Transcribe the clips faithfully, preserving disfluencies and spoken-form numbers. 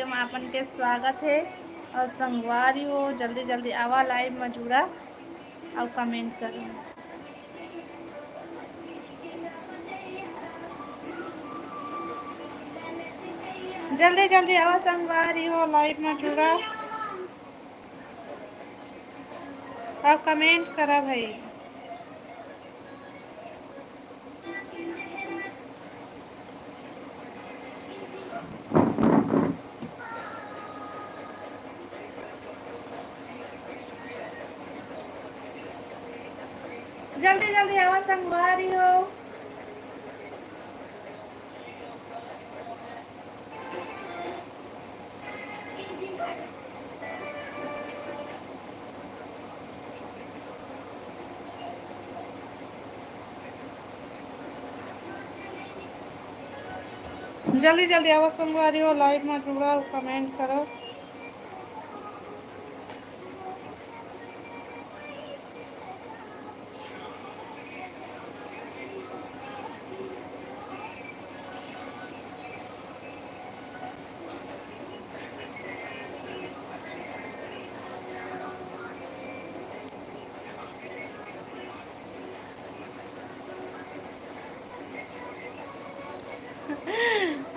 में आपन के स्वागत हे। और संगवारी हो, जल्दी जल्दी आवा, लाइव में जुड़ा और कमेंट करो। जल्दी जल्दी आवा संगवारी हो, लाइव में जुड़ा और कमेंट करा भाई। जल्दी जल्दी आवा संगवारी हो। जल्दी जल्दी आवा संगवारी हो, लाइव में जुड़ा और कमेंट करो।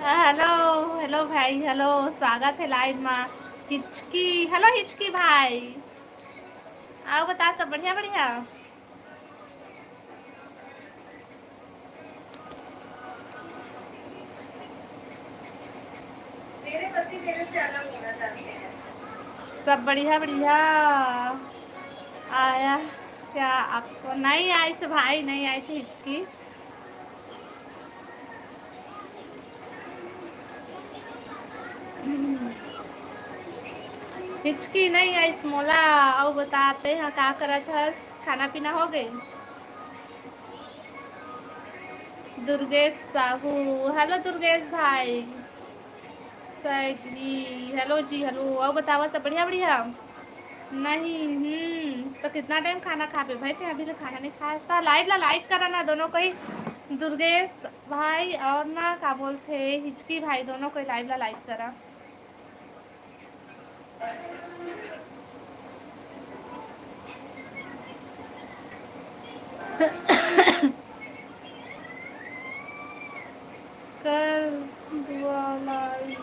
हेलो, हेलो भाई, हेलो, स्वागत है लाइव में। हिचकी, हेलो हिचकी भाई, आओ बता, सब बढ़िया बढ़िया? सब बढ़िया बढ़िया। आया क्या आपको? नहीं आई से भाई, नहीं आई थी हिचकी। हिचकी नहीं आइस मोला। अउ बता, तेहा का करत हस? खाना पीना हो गई? दुर्गेश साहू, हेलो दुर्गेश भाई। Saggy, hello ji, hello. अउ बतावा, सब बढ़िया बढ़िया? नहीं, हम्म, तो कितना टाइम खाना खाबे भाई? ते अभी तो खाना नहीं खाया था। लाइव ला लाइक करा ना दोनों कोई, दुर्गेश भाई और ना का बोलते हिचकी भाई, दोनों कोई लाइव ला लाइक करा। कर दुआ लाइक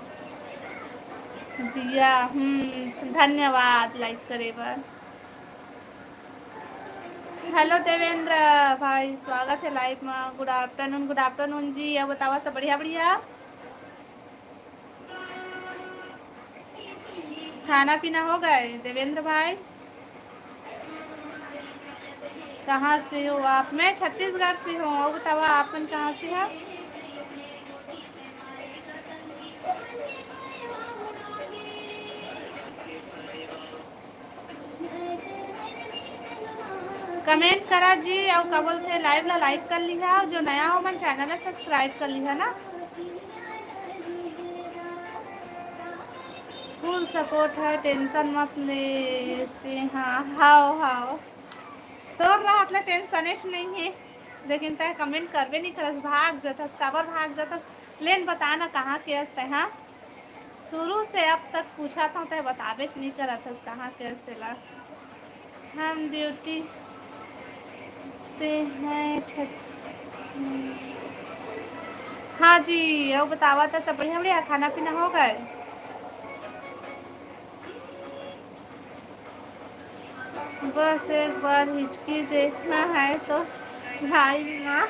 दिया। हम्म, धन्यवाद लाइक करे बर। हेलो देवेंद्र भाई, स्वागत है लाइव में। गुड आफ्टरनून, गुड आफ्टरनून जी। अब बतावा, सब बढ़िया बढ़िया? खाना पीना हो गए देवेंद्र भाई? कहाँ से हो आप? मैं छत्तीसगढ़ से हूँ। और बतावा, आप मन कहाँ से हो? कमेंट करा जी, अउ का बोलथे, लाइव ला लाइक कर लिहा, अउ जो नया हो मन चैनल ला सब्सक्राइब कर लिहा ना। फुल सपोर्ट है, टेंशन मत ले। ते हाँ, हाव हाव, तोर रहत ले टेंशनेच नहीं है, लेकिन तै कमेंट करबे नहीं करस, भाग जथस। काबर भाग जथस? लेन बता ना, कहाँ के अस तै? हाँ, शुरू से अब तक पूछा था, तै बताबेच नहीं करत हस कहाँ के अस तेला। हम ड्यूटी पे हैं छत-, हाँ जी, अउ बतावा, तो सब बढ़िया बढ़िया, खाना पीना हो गए? बस एक बार हिचकी देखना है तो लाइव में,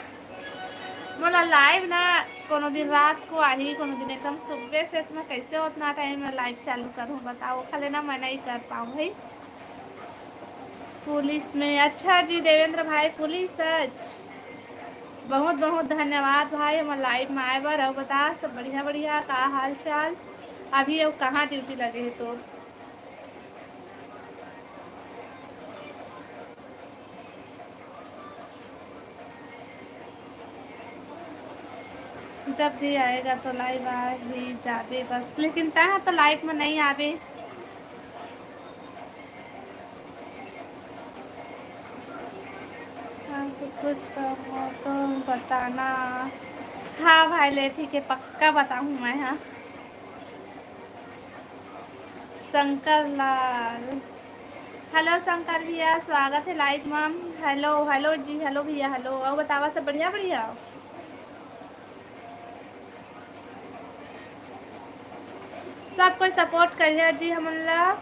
मोला लाइव ना कोनो दिन रात को आही, कोनो दिन एकदम सुबह से। तो मैं कैसे उतना टाइम में लाइव चालू करूँ, बताओ? खाले ना मैं नहीं कर पाऊँ भाई। पुलिस में, अच्छा जी देवेंद्र भाई, पुलिस सच। बहुत बहुत धन्यवाद भाई, हमर लाइव में आए बर। अउ बता, सब बढ़िया बढ़िया, का हाल चाल? अभी अउ कहाँ ड्यूटी लगे है तो? जब भी आएगा तो लाइव आ ही जाबे बस, लेकिन तैं तो लाइव में नहीं आबे। हाँ, तो कुछ कहो तो बताना। हाँ भाई, ले ठीक है, पक्का बताऊँ मैं। हाँ, शंकर लाल। हेलो शंकर भैया, स्वागत है लाइव में। हेलो, हेलो जी, हेलो भैया, हेलो। अउ बतावा, सब बढ़िया, बढ़िया? सब कोई सपोर्ट करिहा जी हमन ला।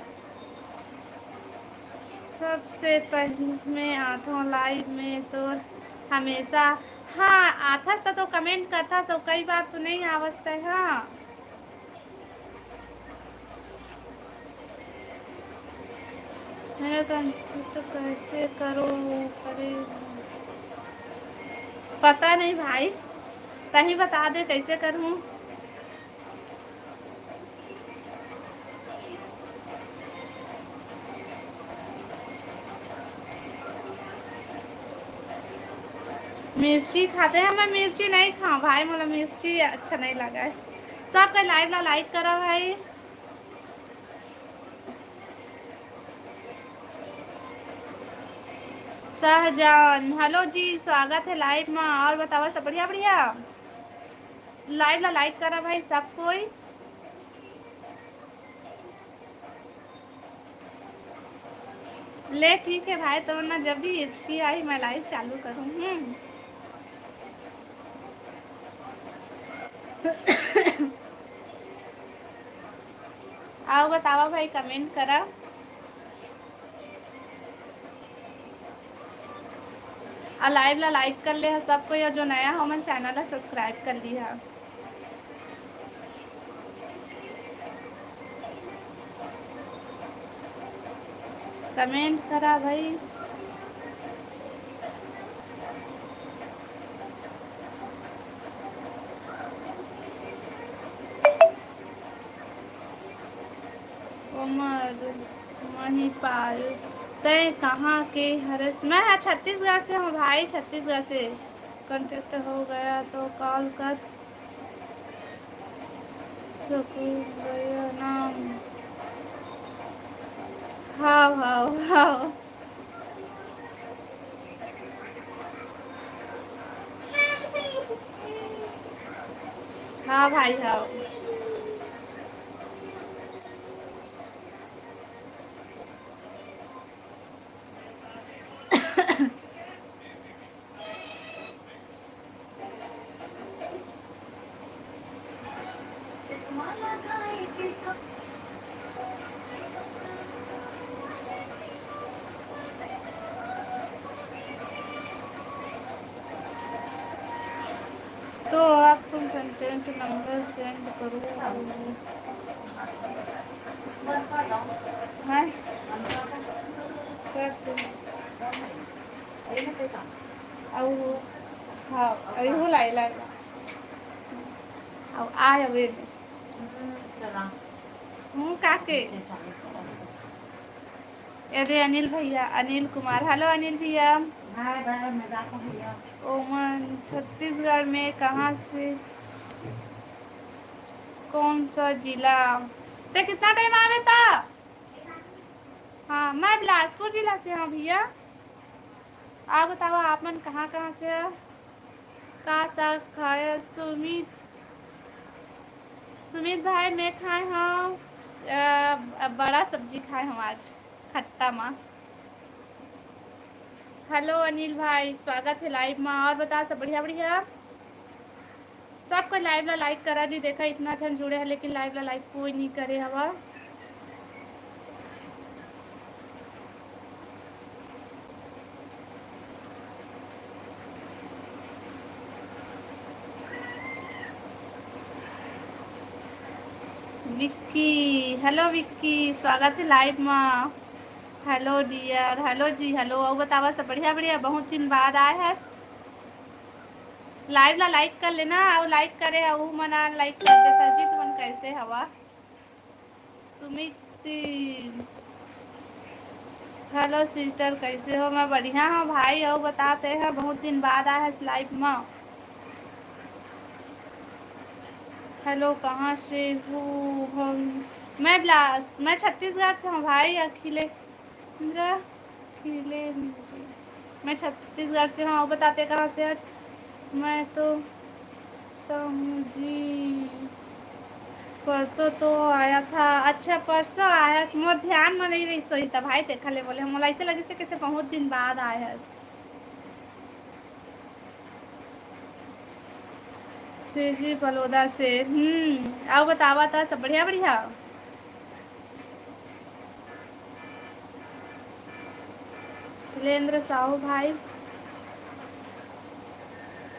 सबसे पहले मैं आथों लाइव में तो हमेशा। हाँ, आथस त तो कमेंट करथस, अउ कई बार तो नहीं आवस तै। हाँ, मेरा कंप्यूटर कैसे करो? अरे, पता नहीं भाई, तही बता दे कैसे करूँ। मिर्ची खाते हैं, मैं मिर्ची नहीं खाऊं भाई, मोला मिर्ची अच्छा नहीं लगा है। सबके लाइव ला लाइक करो भाई। शाहजान, हेलो जी, स्वागत है लाइव में। और बतावा, सब बढ़िया, बढ़िया? लाइव ला लाइक करा भाई सब कोई। ले ठीक है भाई, तो ना जब भी एचपी आई, मैं लाइव चालू करूँ। हम्म। अउ बतावा भाई, कमेंट करा। आ लाइव ला लाइक कर ले हा सब कोई, अउ जो नया हो मन चैनल ला सब्सक्राइब कर लिहा। कमेंट करा भाई। उमर महिपाल, तय कहाँ के हरस? मैं हा छत्तीसगढ़ से हूँ भाई, छत्तीसगढ़ से। कॉन्टैक्ट हो गया तो कॉल कर सकूँ भैया नाम। हाव, हाव, हाव। हाँ भाई, हाँ। तो आप तुम कंटेंट नंबर सेंड करो। हैं? कर दो। अउ, हाँ, अउ इहू ला, ला, ला। अउ आय, अउ ए दे। हम्म, चला। हूँ, का के? पीछे चला। ए दे, अनिल भैया, अनिल कुमार। हेलो, अनिल भैया। हाय, बाय, मजाक हो भैया। ओमन, छत्तीसगढ़ में कहाँ से, कौन सा जिला? ते कितना टाइम आवे ता? हाँ, मैं बिलासपुर जिला से हूँ भैया। आप बताओ, आप मन कहाँ, कहाँ से हो? का साग खाए सुमित? सुमित भाई, मैं खाए हूँ, अ, बड़ा सब्जी खाए हूँ आज, खट्टा मा। हेलो अनिल भाई, स्वागत है लाइव मा। और बता, सब बढ़िया, बढ़िया? सब कोई लाइव ला लाइक करा जी। देखा, इतना झन जुड़े है, लेकिन लाइव ला लाइक कोई नहीं करे हवा। विक्की, हेलो विक्की, स्वागत है लाइव मा। Hello dear, hello ji, hello. अउ बतावा, सब बढ़िया, बढ़िया? बहुत दिन बाद आए हस। लाइव ला लाइक कर लेना, अउ लाइक करे हा, वो मना लाइक कर देता जी। तुमन कैसे हवा? सुमित, हेलो सिस्टर, कैसे हो? मैं बढ़िया हूँ भाई, अउ बताते हैं, बहुत दिन बाद आए हस लाइव मा। हेलो, कहाँ से हो? हम, मैं बिलास, मैं छत्तीसगढ़ से हूँ भाई, अखिलेंद्र, अखिलेंद्र। मैं छत्तीसगढ़ से हूँ, बताते कहाँ से आज? मैं तो, तो हूँ जी। परसों तो आया था। अच्छा, परसों आया, मोर ध्यान में नहीं रही सही था भाई, देखा ले बोले, हम ऐसे लगे से कहते बहुत दिन बाद आया है। सीजी बलौदा से। हम्म, आओ बतावा था, सब बढ़िया बढ़िया। लेंद्र साहू भाई,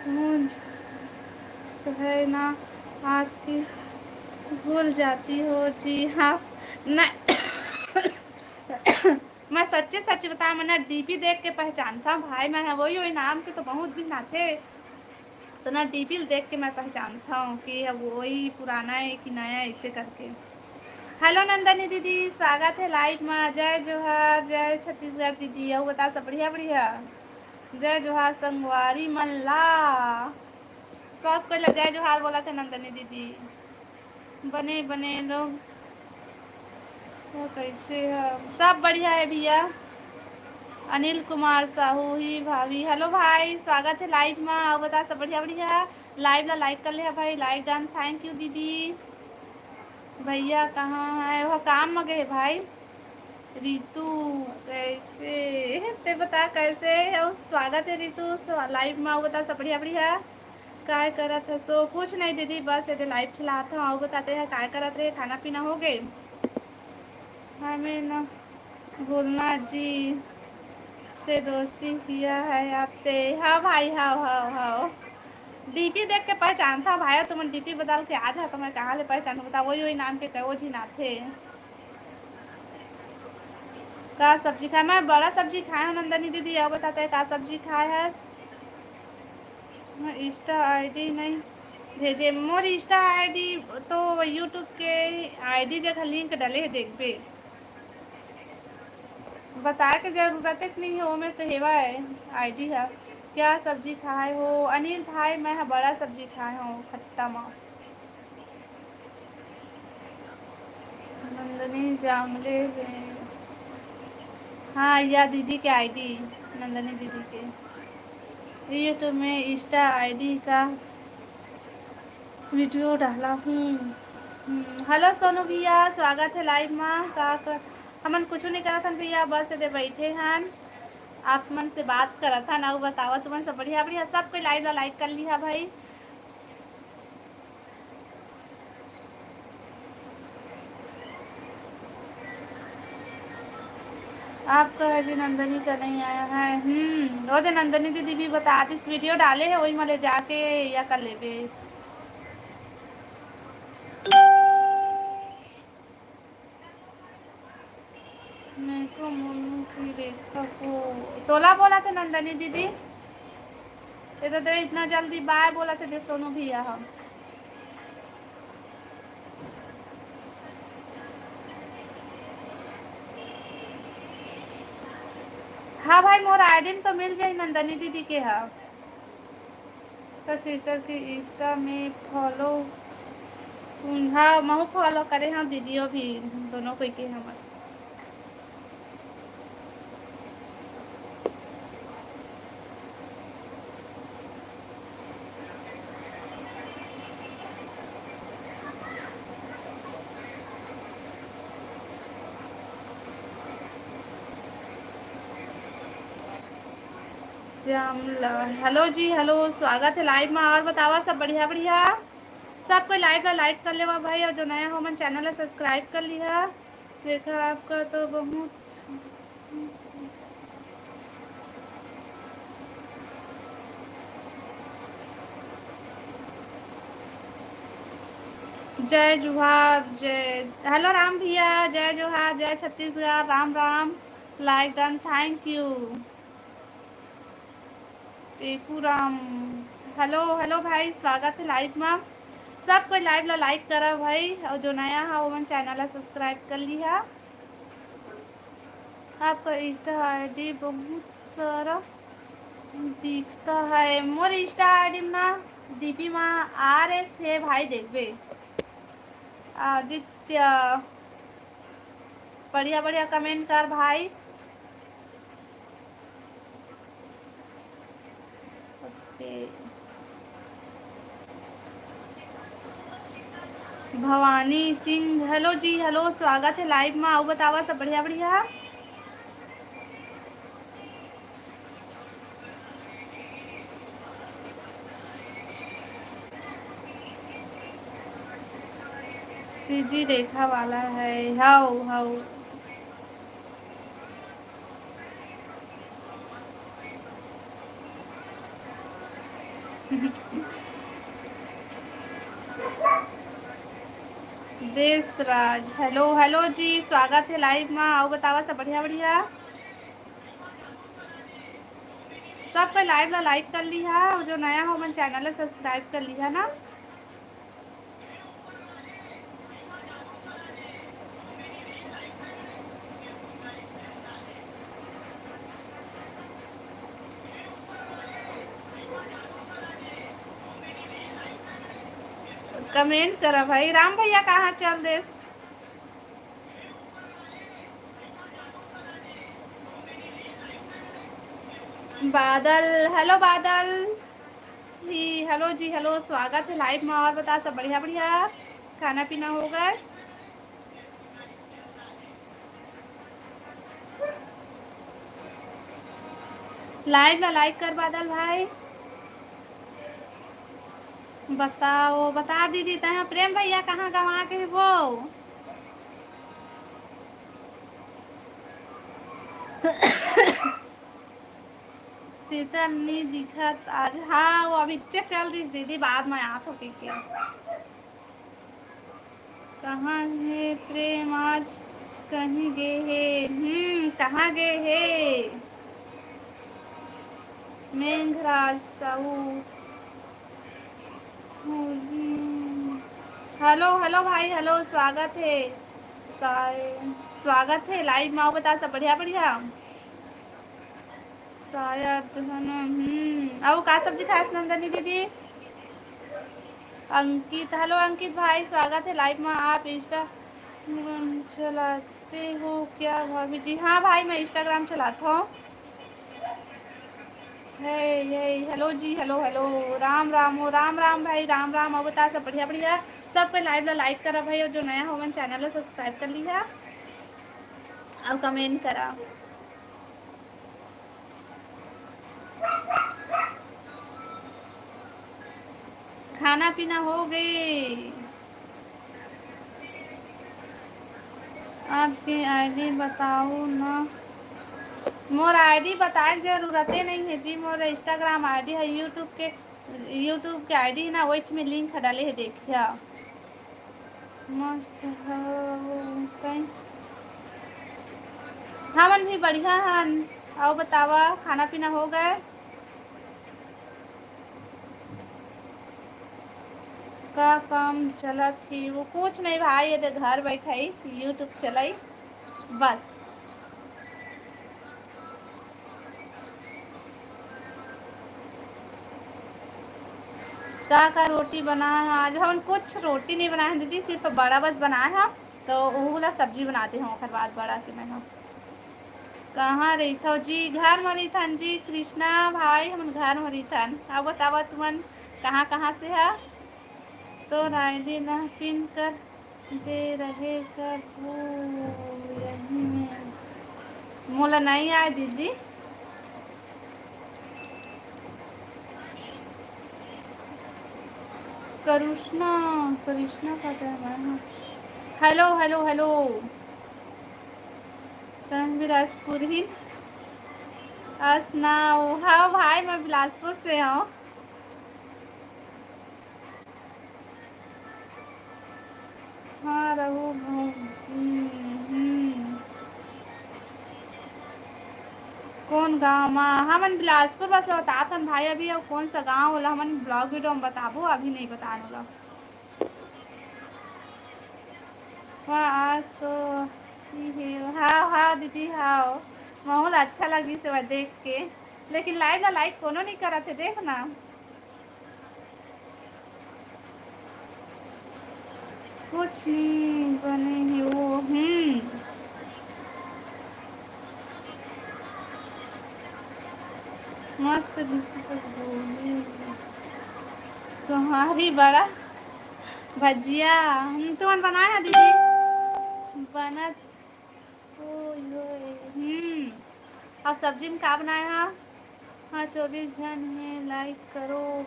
गूंज तो है ना आपकी, भूल जाती हो जी। हाँ, मैं मैं सच्चे सच बता, मैं ना डीपी देख के पहचानता भाई, मैं वही वही नाम के तो बहुत दिन आते, तो ना डीपी देख के मैं पहचानता हूँ कि अब वही पुराना है कि नया है, ऐसे करके। हेलो नंदनी दीदी, स्वागत है लाइव में। जय जोहार, जय छत्तीसगढ़ दीदी। अउ बता, सब बढ़िया बढ़िया? जय जोहार संगवारी मन ला, सब कोई ला जय जोहार बोला थे नंदनी दीदी। बने बने लोग, तो कैसे है? सब बढ़िया है भैया। अनिल कुमार साहू ही भाभी, हेलो भाई, स्वागत है लाइव में। अउ बता, सब बढ़िया बढ़िया? लाइव ला लाइक कर ले है भाई, लाइक डन। थैंक यू दीदी। भैया कहाँ है? वो काम में गए भाई। रितु, कैसे ते बता, कैसे है? स्वागत है रितु लाइव में। अउ बता, सब बढ़िया बढ़िया? काय करत है सो? कुछ नहीं दीदी, बस ये लाइव चलात हूँ। अउ बताते हैं, काय करत रहे, खाना पीना हो गए? हमें ना भूलना जी से दोस्ती किया है आपसे। हाँ भाई, हाँ, हाँ, हाँ। डीपी देख के पहचानता भाई, तुमन डीपी बदल के आ जा, तो मैं कहाँ ले पहचानूँ बता, वही वही नाम के कहो जी ना थे। का सब्जी खाए? मैं बड़ा सब्जी खाए हूँ नंदनी दीदी। अउ बताते हैं, का सब्जी खाए है? मैं इंस्टा आईडी नहीं भेजे, मोर इंस्टा आईडी तो यूट्यूब के आईडी जगह लिंक डले है, देखबे। बताए के जरूरत नहीं है, ओमे तो हेवा है आईडी है। क्या सब्जी खाए हो अनिल भाई? मैं ह बड़ा सब्जी खाए हूँ खट्टा मा। नंदनी जांगले है। हाँ, या दीदी के आईडी, नंदनी दीदी के। यूट्यूब में इंस्टा आईडी का वीडियो डाला हूँ। हम्म, हेलो सोनू भैया, स्वागत है लाइव में। का कर, हमन कुछ नहीं करत हन भैया, बस एदे बैठे हन, आप मन से बात करत हन। अउ बतावा, तुमन सब बढ़िया बढ़िया? सब कोई लाइव ला लाइक कर लिहा भाई। आपका है जी, नंदनी का नहीं आया है। हम्म, वो दे नंदनी दीदी भी बता दिस, वीडियो डाले है, वही मले जाके या कर लेबे। मैं तो मोनू की रेखा को तोला बोला थे नंदनी दीदी। ये तो दे इतना जल्दी बाय बोला थे दे सोनू भैया हम। हाँ भाई, मोर आईडी में तो मिल जाई नंदनी दीदी के। हाँ, तो सिस्टर के इंस्टा में फॉलो। हाँ, महू फॉलो करे हाँ दीदियों भी, दोनों कोई के हमर। श्यामला, हेलो जी, हेलो, स्वागत है लाइव में। और बतावा, सब बढ़िया बढ़िया? सब कोई लाइव ला लाइक कर लेवा भाई, और जो नया हो मन चैनल ला सब्सक्राइब कर लिहा। देखा आपका तो बहुत जय जोहार, जय, हेलो राम भैया, जय जोहार, जय Chhattisgarh, Ram Ram. Like done, thank you. Teku Ram, hello, hello भाई, स्वागत है लाइव में। सब कोई लाइव ला लाइक करा भाई, और जो नया है ओमन चैनल ला सब्सक्राइब कर लिहा। आपका इंस्टा आईडी बहुत सारा दिखता है। मोर इंस्टा आईडी में ना डीपी में आर एस है भाई, देखबे। आदित्य, बढ़िया बढ़िया कमेंट कर भाई। ओके। भवानी सिंह, hello जी, hello, स्वागत हे live मा। अउ बतावा, सब बढ़िया, बढ़िया? सीजी रेखा वाला है, हव, हव। देशराज, hello, hello जी, स्वागत हे live मा। अउ बतावा, सब बढ़िया, बढ़िया? सब कोई live ला like कर लिहा, अउ जो नया हो, मन channel ला subscribe कर लिहा ना। Comment करा भाई, राम भैया कहाँ चल देस? बादल, hello बादल। जी, hello जी, hello, स्वागत हे live मा। अउ बता, सब बढ़िया, बढ़िया? खाना पीना हो गए? Live ला like कर बादल भाई। बताओ, बता दीदी, तहाँ प्रेम भैया कहाँ गवा के वो? शीतल नी दिखत आज। हाँ, वो अभी चे चल दिस दीदी, बाद में आत हो के, के। कहाँ हे प्रेम, आज कहीं गे हे? हम्म, कहाँ गे हे? मेघराज साहू। Hello, hello भाई, hello, स्वागत हे। सा-, स्वागत हे live मा। अउ बता, सब बढ़िया, बढ़िया? शायद, है ना? हम्म, अउ का सब्जी खास नंदनी दीदी? अंकित, hello अंकित भाई, स्वागत हे live मा। आप Instagram चलाते हो क्या भाभी जी? हाँ भाई, मैं Instagram चलाता हूँ। हे, हे, hello जी, hello, hello, राम राम हो, राम राम भाई, राम राम। अउ बता, सब बढ़िया, बढ़िया? सब कोई live ला like करा भाई, अउ जो नया हो, मन channel ला subscribe कर लिहा, अउ comment करा। खाना पीना हो गए? आपके ID बताओ ना। मोर ID बताए के जरूरते नहीं है जी, मोर Instagram ID है, YouTube के, YouTube के ID है ना, ओइच में link डाले है, देखिया। मस्त हो कहीं। हमन भी बढ़िया हन। अउ बतावा, खाना पीना हो गए? का काम चलत ही? वो कुछ नहीं भाई, ये दे घर बैठई, YouTube चलाई बस। का का रोटी बनाए हव? आज हमन कुछ रोटी नहीं बनाए हन दीदी, सिर्फ बड़ा बस बनाए हन, तो ओहू ला सब्जी बना दे हन, ओकर बाद बड़ा के मैं ह। कहाँ रहिथव जी? घर म रहिथन जी कृष्णा भाई, हमन घर म रहिथन। अब बतावा तुमन कहाँ कहाँ से ह? तोर ID ला pin कर दे रहे कर वो यही में। मोला नहीं आए दीदी। करुष्णा, करिश्मा का तो है ना। Hello, hello, hello। तन बिलासपुर ही। अस ना, हाँ भाई, मैं बिलासपुर से हूँ। हाँ, रहू भाई। हम्म, हम्म। कौन गाँव मा? हमन बिलासपुर बस ल बतात हन भाई, अभी अउ कौन सा गाँव ओला हमन vlog video म बताबो, अभी नहीं बतान ओला। वाह, आज तो की हे, हाव, हाव दीदी, हाव। माहौल अच्छा लगिस हे देख के, लेकिन live ला like कोनो नहीं करत हे, देख ना। कुछ नहीं बने हे वो, हम्म। मस्त दिखत हे गोभी। सोहारी बड़ा। भजिया, हम्म, तुमन बनाए हा दीदी? बनत, ओए होए, हम्म। अब सब्जी में का बनाए हा? हाँ, चौबीस झन हे, like करो।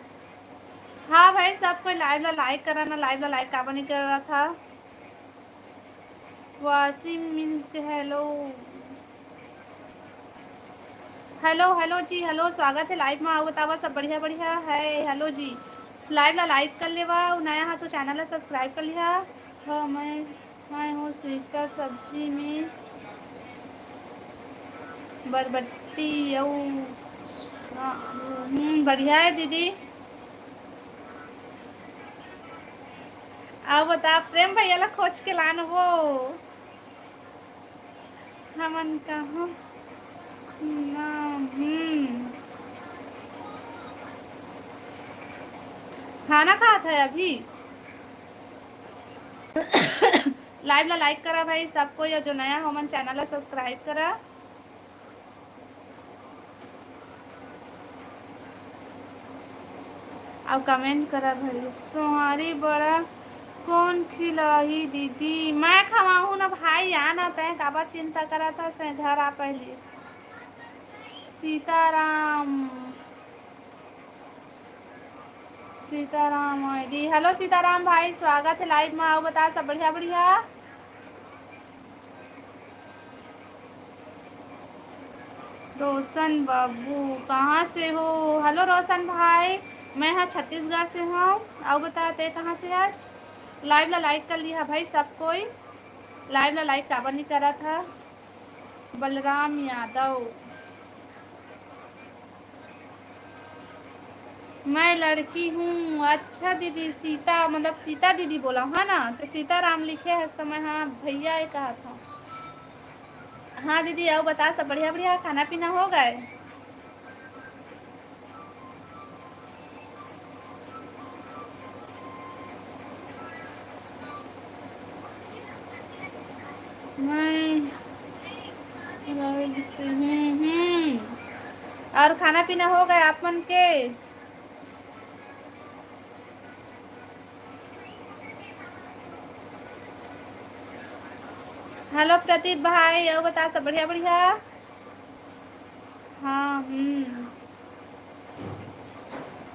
हाँ भाई, सब कोई live ला like करा ना, live ला like काबर नहीं करत हा? Washing milk, hello। Hello, hello जी, hello, स्वागत है live में। आओ बतावा, सब बढ़िया, बढ़िया है? Hello जी, live ला like कर लेवा, अउ नया हा तो channel ला subscribe कर लिहा। हाँ, मैं, मैं हूँ sister, सब्जी में बरबट्टी अउ, हाँ, हम्म, बढ़िया है दीदी। अउ बता, प्रेम भैया ला खोज के लान वो। हमन कहाँ ना, हम्म। खाना खात है अभी। Live ला like करा भाई सब कोई, अउ जो नया हो मन channel ला subscribe करा। अउ comment करा भाई, सोहारी बड़ा कोन खिलाही दीदी? मैं खवाहूँ ना भाई, आ ना, तैं काबर चिंता करत हस, तैं घर आ पहली। सीताराम, सीताराम आईडी, hello सीताराम भाई, स्वागत है live में। अउ बता, सब बढ़िया, बढ़िया? रोशन बाबू, कहाँ से हो? Hello रोशन भाई, मैं हा छत्तीसगढ़ से हूँ। अउ बता, तैं कहाँ से हस? Live ला like कर लिहा भाई सब कोई। Live ला like काबर नहीं करत हा? बलराम यादव। मैं लड़की हूँ। अच्छा दीदी, सीता, मतलब सीता दीदी बोला, हाँ ना? तो सीताराम लिखे हस, तो मैं हाँ भैया ये कहा था। हाँ दीदी, अउ बता, सब बढ़िया, बढ़िया, खाना पीना हो गए? मैं, हम्म, हम्म। और खाना पीना हो गए आप मन के? Hello प्रदीप भाई, अउ बता, सब बढ़िया, बढ़िया? हाँ, हम्म,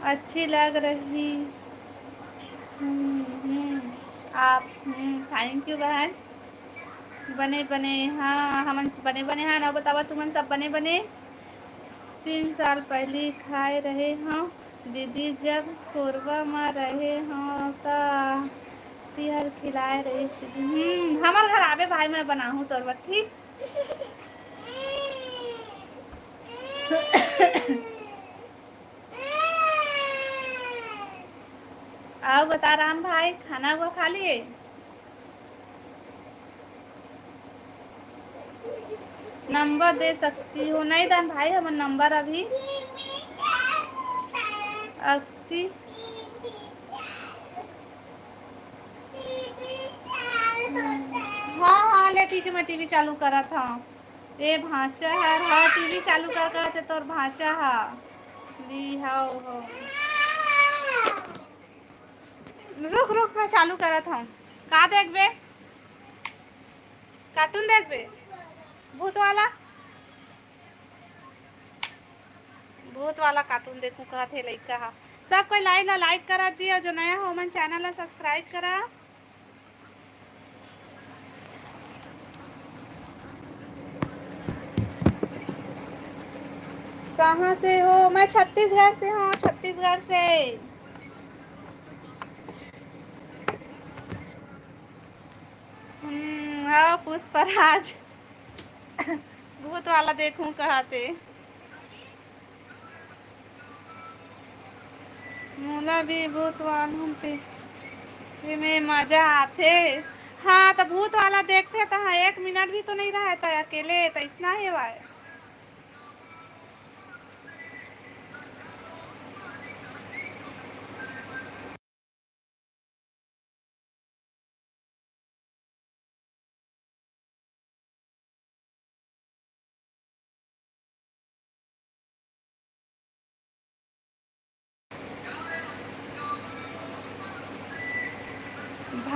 अच्छी लग रही। हम्म, हम्म, आप, हम्म, thank you बहन। बने, बने, हाँ, हमन बने, बने, हाँ ना, बतावा, तुमन सब बने, बने? तीन साल पहली खाए रहे हव दीदी, जब कोरबा म रहे हव, त तिहर खिलाए रहिस दीदी। हम्म, हमर घर आबे भाई, मैं बनाहूँ तोर बर, ठीक? अउ बता राम भाई, खाना हुआ खा लिए? नंबर दे सकती हो? नहीं दन भाई, हमर नंबर अभी अक्ति। हाँ, हाँ, ले ठीक है, मैं टीवी चालू करत हूँ। ए भांचा हर, हाँ, टीवी चालू कर, करत हे तोर भांचा हा। दी, हव, हव। रुक, रुक, मैं चालू करत हूँ। का देखबे? कार्टून देखबे? भूत वाला? भूत वाला कार्टून देखू कहत हे लइका हा। सब कोई live ला like करा जी, अउ जो नया हो मन channel ला subscribe करा। कहाँ से हो? मैं छत्तीसगढ़ से हूँ, छत्तीसगढ़ से। हम्म, आओ पुष्पराज। भूत वाला देखूं कहाते। मोला भी भूत वाला ते, एमे मजा आथे। हाँ, त भूत वाला देखथे त हाँ, एक मिनट भी तो नहीं रहे त अकेले, त इसना हे भाई।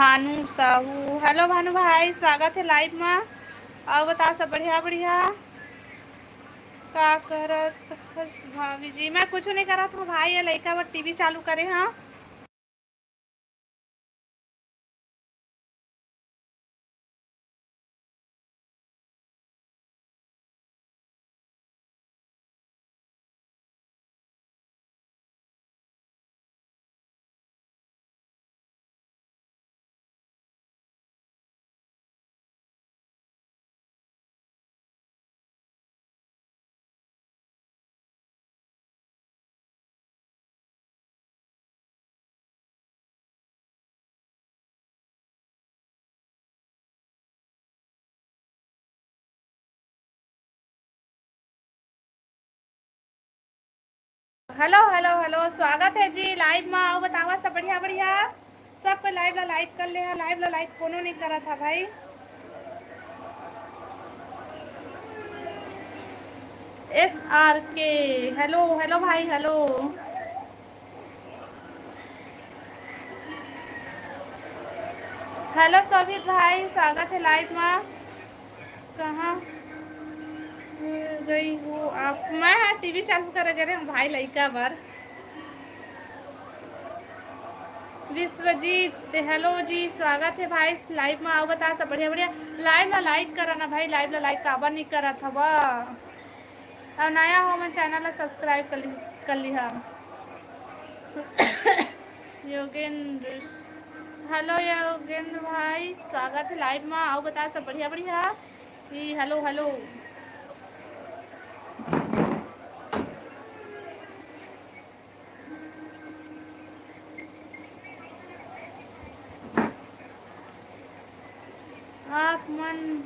भानु साहू, हेलो भानु भाई, स्वागत हे लाइव मा। अउ बता, सब बढ़िया बढ़िया? का करत हस भाभी जी? मैं कुछ नहीं करत हूँ भाई, ये लइका बर टीवी चालू करे हाँ। हेलो हेलो हेलो, स्वागत है जी लाइव मा। अउ बतावा, सब बढ़िया बढ़िया? सब कोई लाइव ला लाइक कर ले हा। लाइव ला लाइक कोनो नहीं करत हा भाई। एस आर के, हेलो हेलो भाई, हेलो। हेलो शोभित भाई, स्वागत है लाइव मा। कहाँ गई हो आप? मैं हाँ टीवी चालू करे गए हूँ भाई, लइका बर। विश्वजीत, हेलो जी, स्वागत है भाई लाइव मा। अउ बता, सब बढ़िया बढ़िया? लाइव ला लाइक करा ना भाई, लाइव ला लाइक काबर नहीं करत हवा? अउ नया हो मन, चैनल ला सब्सक्राइब कर ली, कर लिहा। योगेंद्र, हेलो योगेंद्र भाई, स्वागत है लाइव मा। अउ बता, सब बढ़िया बढ़िया? ई हेलो हेलो। आप मन,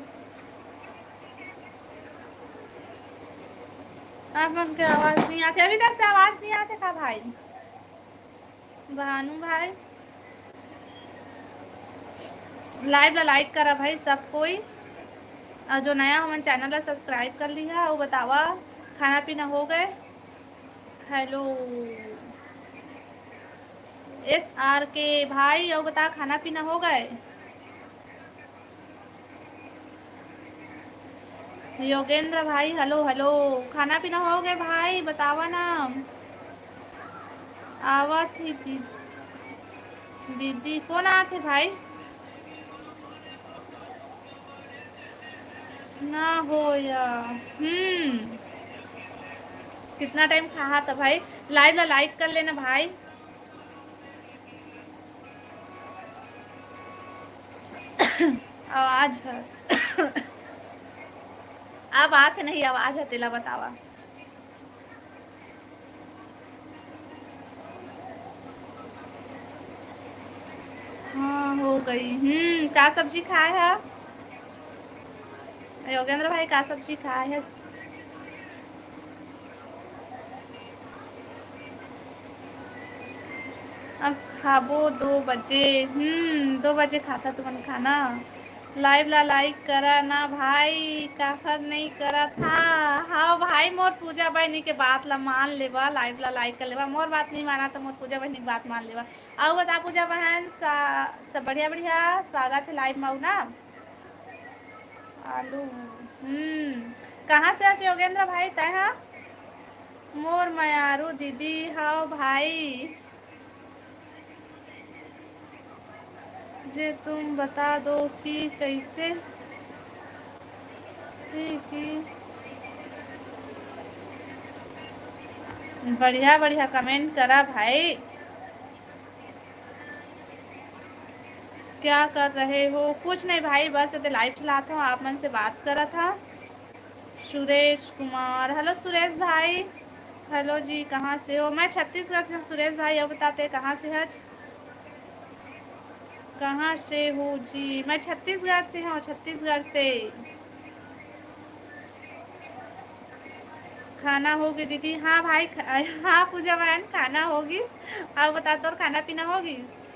आप मन के आवाज नहीं आते, अभी तक से आवाज नहीं आते का भाई? भानु भाई, लाइव ला लाइक करा भाई सब कोई, अउ जो नया हमन चैनल ला सब्सक्राइब कर लिहा। अउ बतावा, खाना पीना हो गए? हेलो एस आर के भाई, अउ बता, खाना पीना हो गए? योगेंद्र भाई, हेलो हेलो, खाना पीना हो गए भाई? बतावा ना। आवत ही दी-, दीदी, कौन आत हे भाई? ना हो या। हम्म, कितना टाइम खाहा था भाई? लाइव ला लाइक कर लेना भाई। आवाज है। अब आत नहीं, आवाज है, तेला बतावा। हाँ, हो गई। हम्म, का सब्जी खाए है योगेंद्र भाई? का सब्जी खाए है? अब खाबो दो बजे। हम्म, दो बजे खाता तुमन खाना। लाइव ला लाइक करा ना भाई, काखर नहीं करा था। हाँ भाई, मोर पूजा बहनी के बात ला मान लेवा, लाइव ला लाइक कर लेवा। मोर बात नहीं माना तो मोर पूजा बहनी के बात मान लेवा। अउ बता पूजा बहन, सा-, सब बढ़िया बढ़िया, स्वागत है लाइव मा ना। आलू, हम्म, कहाँ से हस योगेंद्र भाई तय हा? मोर मयारू दीदी हव भाई, जे तुम बता दो कि कैसे, कि, कि बढ़िया बढ़िया कमेंट करा भाई। क्या कर रहे हो? कुछ नहीं भाई, बस एदे लाइव चलात हूँ, आप मन से बात करत हा। सुरेश कुमार, हेलो सुरेश भाई। हेलो जी, कहाँ से हो? मैं छत्तीसगढ़ से हूँ सुरेश भाई, अब बताते कहाँ से हच? कहाँ से हो जी? मैं छत्तीसगढ़ से हूँ, छत्तीसगढ़ से। खाना होगे दीदी? हाँ भाई, ख-, हाँ पूजा बहन, खाना होगिस। अउ बता, तोर खाना पीना होगिस?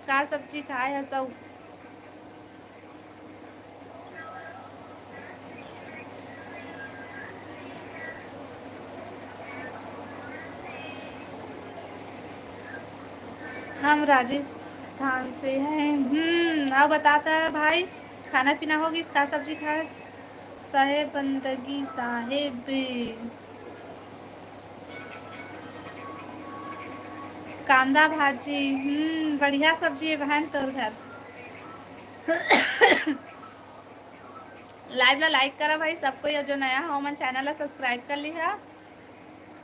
का सब्जी खाए हस अउ? हम राजस-, राजस्थान से है। हम्म, अउ बता त भाई, खाना पीना हो गिस? का सब्जी खास? साहेब बंदगी साहेब। कांदा भाजी। हम्म, बढ़िया सब्जी है बहन तोर घर। Live ला like करा भाई सब कोई, अउ जो नया हो मन channel ला subscribe कर लिहा।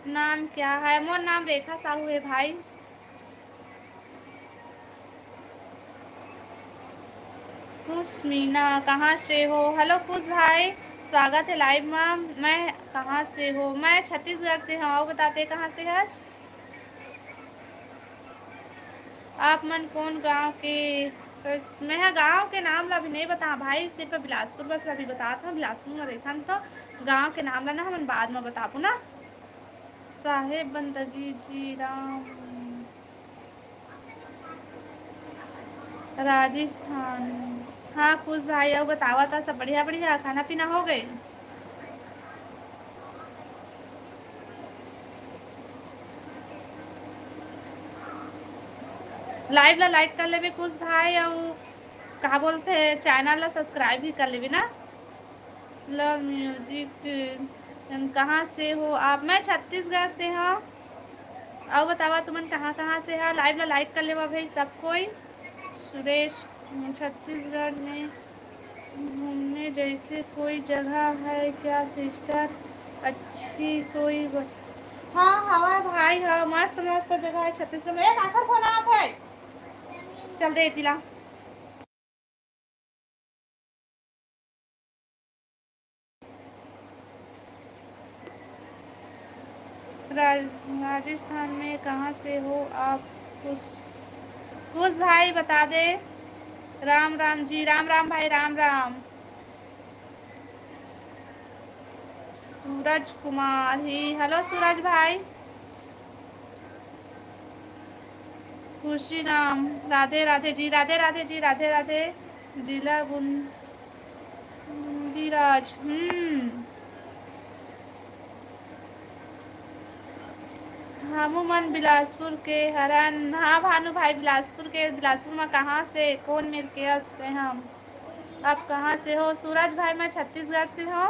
नाम क्या है? मोर नाम रेखा साहू है भाई। कुश मीना, कहाँ से हो? Hello कुश भाई, स्वागत है live में। मैं कहाँ से हो? मैं छत्तीसगढ़ से हूँ। अउ बता ते कहाँ से हच? आप मन कौन गांव के? तो मैं ह गांव के नाम ला भी नहीं बता भाई, सिर्फ बिलासपुर बस ला भी बतात हूँ। बिलासपुर में रहिथन तो गांव के नाम ला ना हमन बाद में बताबो ना। साहेब बंदगी जी राम। राजस्थान। हाँ खुश भाई, अउ बतावा था, सब बढ़िया? बढ़िया, खाना पीना हो गए? Live ला like कर लेबे खुश भाई, अउ का बोलते हैं, channel ला subscribe भी कर लेबे ना। Love music। कहाँ से हो आप? मैं छत्तीसगढ़ से हूँ। अउ बतावा तुमन कहाँ कहाँ से हा? Live ला like कर लेवा भाई सब कोई। सुरेश, छत्तीसगढ़ में घूमने जैसे कोई जगह है क्या sister? अच्छी कोई ब-, हाँ हवा भाई, हाँ मस्त मस्त जगह है छत्तीसगढ़ में। ए काकर फोन आत है? चल दे एती ला। राज-, राजस्थान में कहाँ से हो आप? कुश, कुश भाई बता दे। राम राम जी, राम राम भाई, राम राम। सूरज कुमार ही, hello सूरज भाई। खुशी राम, राधे राधे जी, राधे राधे जी, राधे राधे। जिला बुन-, बुंदीराज, हम्म। हमू मन बिलासपुर के हरन। हाँ भानु भाई, बिलासपुर के। बिलासपुर में कहाँ से, कौन मेर के हस ते हम? आप कहाँ से हो? सूरज भाई, मैं छत्तीसगढ़ से हूँ।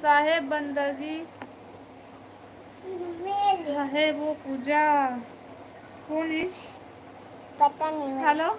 साहेब बंदगी, साहेब वो पूजा कौन है? पता नहीं। Hello।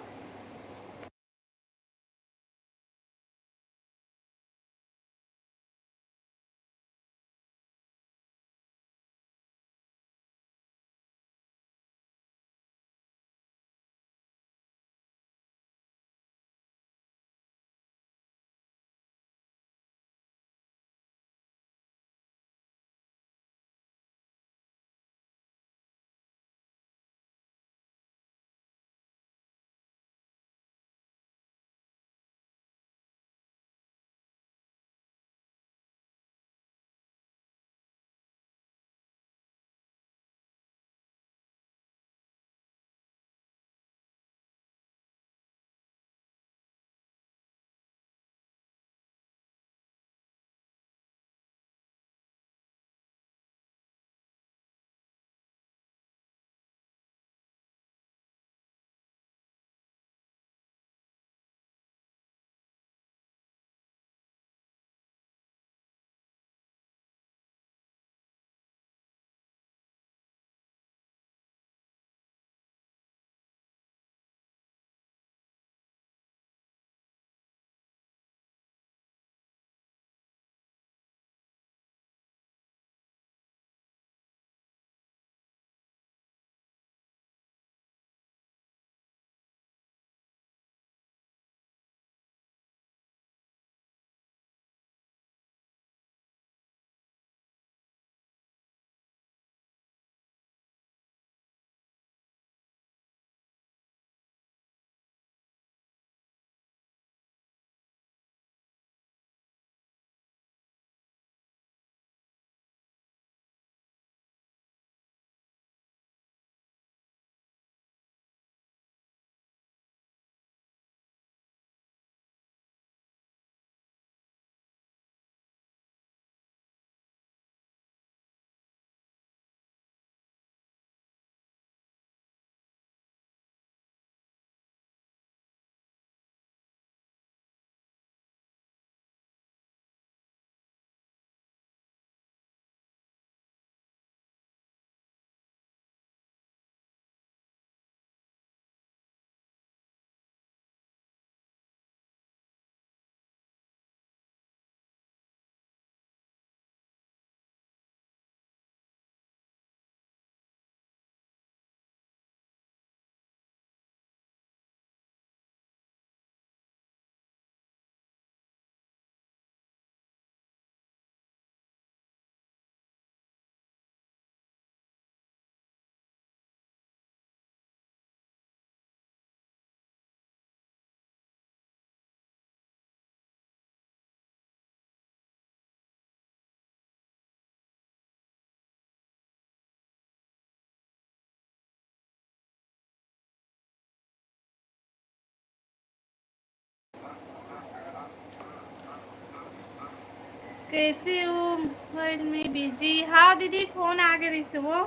कैसे हो? मोबाइल में बिजी। हाँ दीदी, फोन आ गे रहिस वो।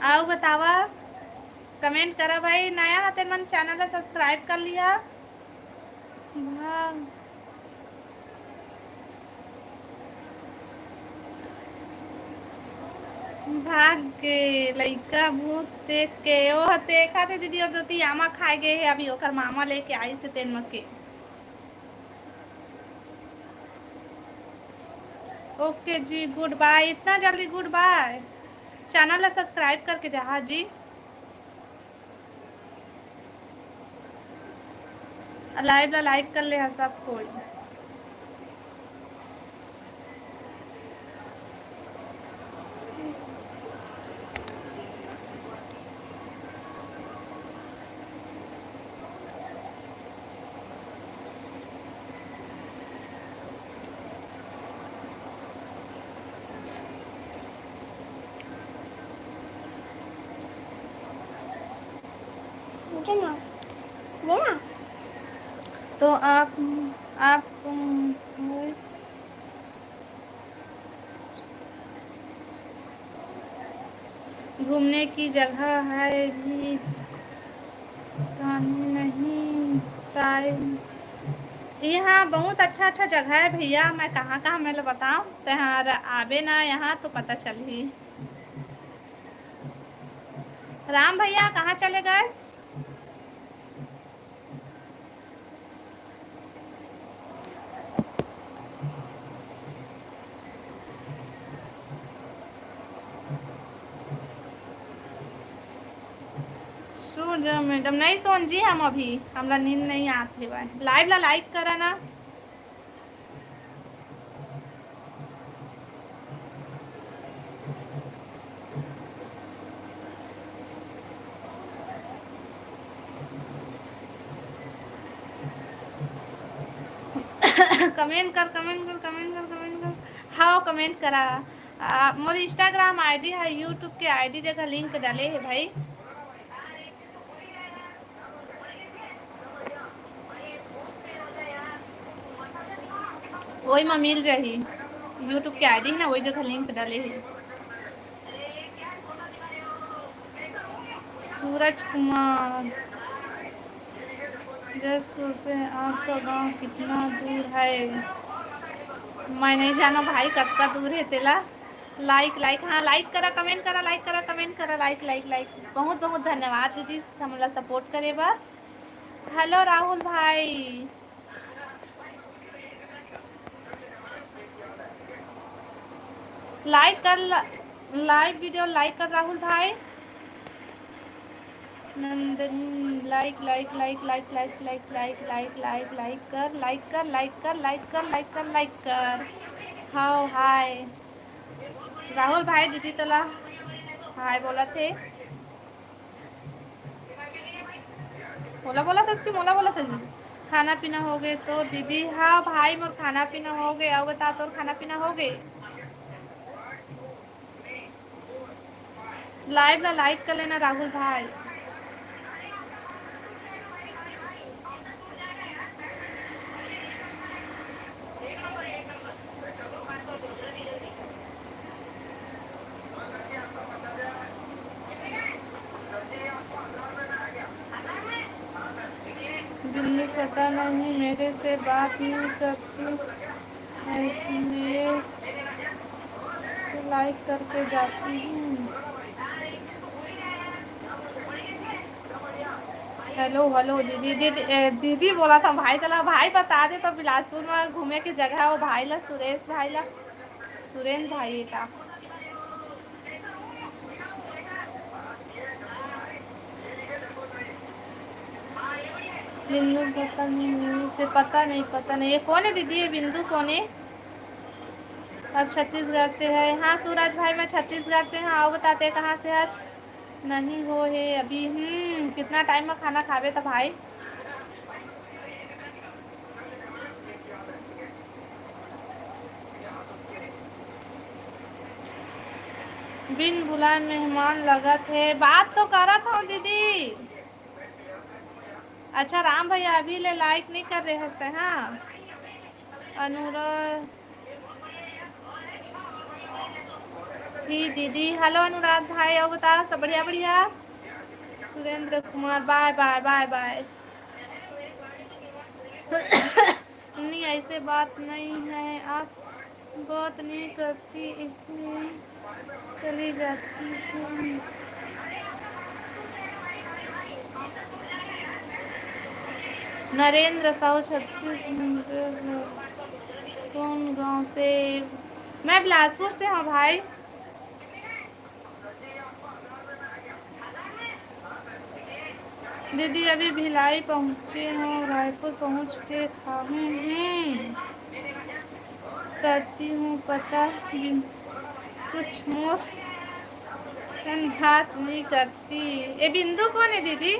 अउ बतावा, कमेंट करा भाई। नया हा तेन मन, चैनल ला सब्सक्राइब कर लिहा। भाग, भाग के लइका भूत देख के, ओ देखा थे दीदी, ओ दती आमा खाए गए हे, अभी ओकर मामा लेके आइस हे तेन म के। ओके जी, गुड बाय। इतना जल्दी गुड बाय? चैनल ला सब्सक्राइब करके जाहा जी। लाइव ला लाइक कर ले हा सब कोई। मुझे ना, ये ना। तो आप, आप, घूमने की जगह है भी तानी नहीं ताई। यहाँ बहुत अच्छा अच्छा जगह है भैया, मैं कहाँ कहाँ मैं ल बताऊँ, तैं आबे ना यहाँ तो पता चलही। राम भैया कहाँ चले गए? सो जा मैडम। नहीं सोन जी, हम अभी, हमला नींद नहीं आत हेवय। लाइव ला लाइक करा ना। कमेंट कर, कमेंट कर, कमेंट कर, कमेंट कर। हाँ, कमेंट करा। आ, मोर Instagram ID है, YouTube के ID जगह लिंक डाले है भाई। वही में मिल जाही, YouTube के ID है ना, वही जगह लिंक डाले है। सूरज कुमार, जशपुर से आपका गांव कितना दूर है? मैं नहीं जानो भाई, कतका दूर है तेला। लाइक, लाइक, हाँ, लाइक करा, कमेंट करा, लाइक करा, कमेंट करा, लाइक, लाइक, लाइक। बहुत, बहुत धन्यवाद दीदी, हमला सपोर्ट करे बर। हेलो राहुल भाई, लाइक कर, लाइव वीडियो लाइक कर राहुल भाई। नंदनी, लाइक, लाइक, लाइक, लाइक, लाइक, लाइक, लाइक, लाइक, लाइक, लाइक कर, लाइक कर, लाइक कर, लाइक कर, लाइक कर, लाइक कर। हाउ, हाय। राहुल भाई, दीदी तोला हाय बोलत हे। मोला बोलत हस कि मोला बोलत हस? खाना पीना हो गए तो दीदी? हाँ भाई, मोर खाना पीना हो गए। अउ बता, तोर खाना पीना हो गए? लाइव ला लाइक कर लेना राहुल भाई। बिंदु, पता नहीं, मेरे से बात नहीं करती, इसलिए लाइक करके जाती हूँ। हेलो, हेलो दीदी, दीदी, ए, दीदी बोलत हंव भाई, तोला भाई बता दे तो बिलासपुर में घूमे के जगह, वो भाई ला, सुरेश भाई ला, सुरेंद्र भाई का। बिंदु पता नहीं, से पता नहीं, पता नहीं। ये कौन है दीदी? ये बिंदु कौन है? अब छत्तीसगढ़ से है। हाँ सूरज भाई, मैं छत्तीसगढ़ से हूँ। अउ बता, तैं कहाँ से हस? नहीं हो हे अभी। हम्म, कितना टाइम में खाना खाबे त भाई? बिन बुलाए मेहमान लगत हे। बात तो करत हंव दीदी। अच्छा राम भैया, अभी ले like नहीं कर रहे हस तैं, हाँ? अनुराग ही दीदी, हेलो अनुराग भाई, अउ बता, सब बढ़िया? बढ़िया। Surendra Kumar, bye bye, bye bye। नहीं, ऐसे बात नहीं है, आप बात नहीं करती, इसलिए चली जाती हूँ। नरेंद्र साहू, छत्तीसगढ़, कौन गांव से? मैं बिलासपुर से हूँ भाई। दीदी, अभी भिलाई पहुँचे हूँ, रायपुर पहुँच के खाहूँ। हम्म, करती हूँ पता बिन-, कुछ मोर तन बात नहीं करती। ये बिंदु कौन है दीदी?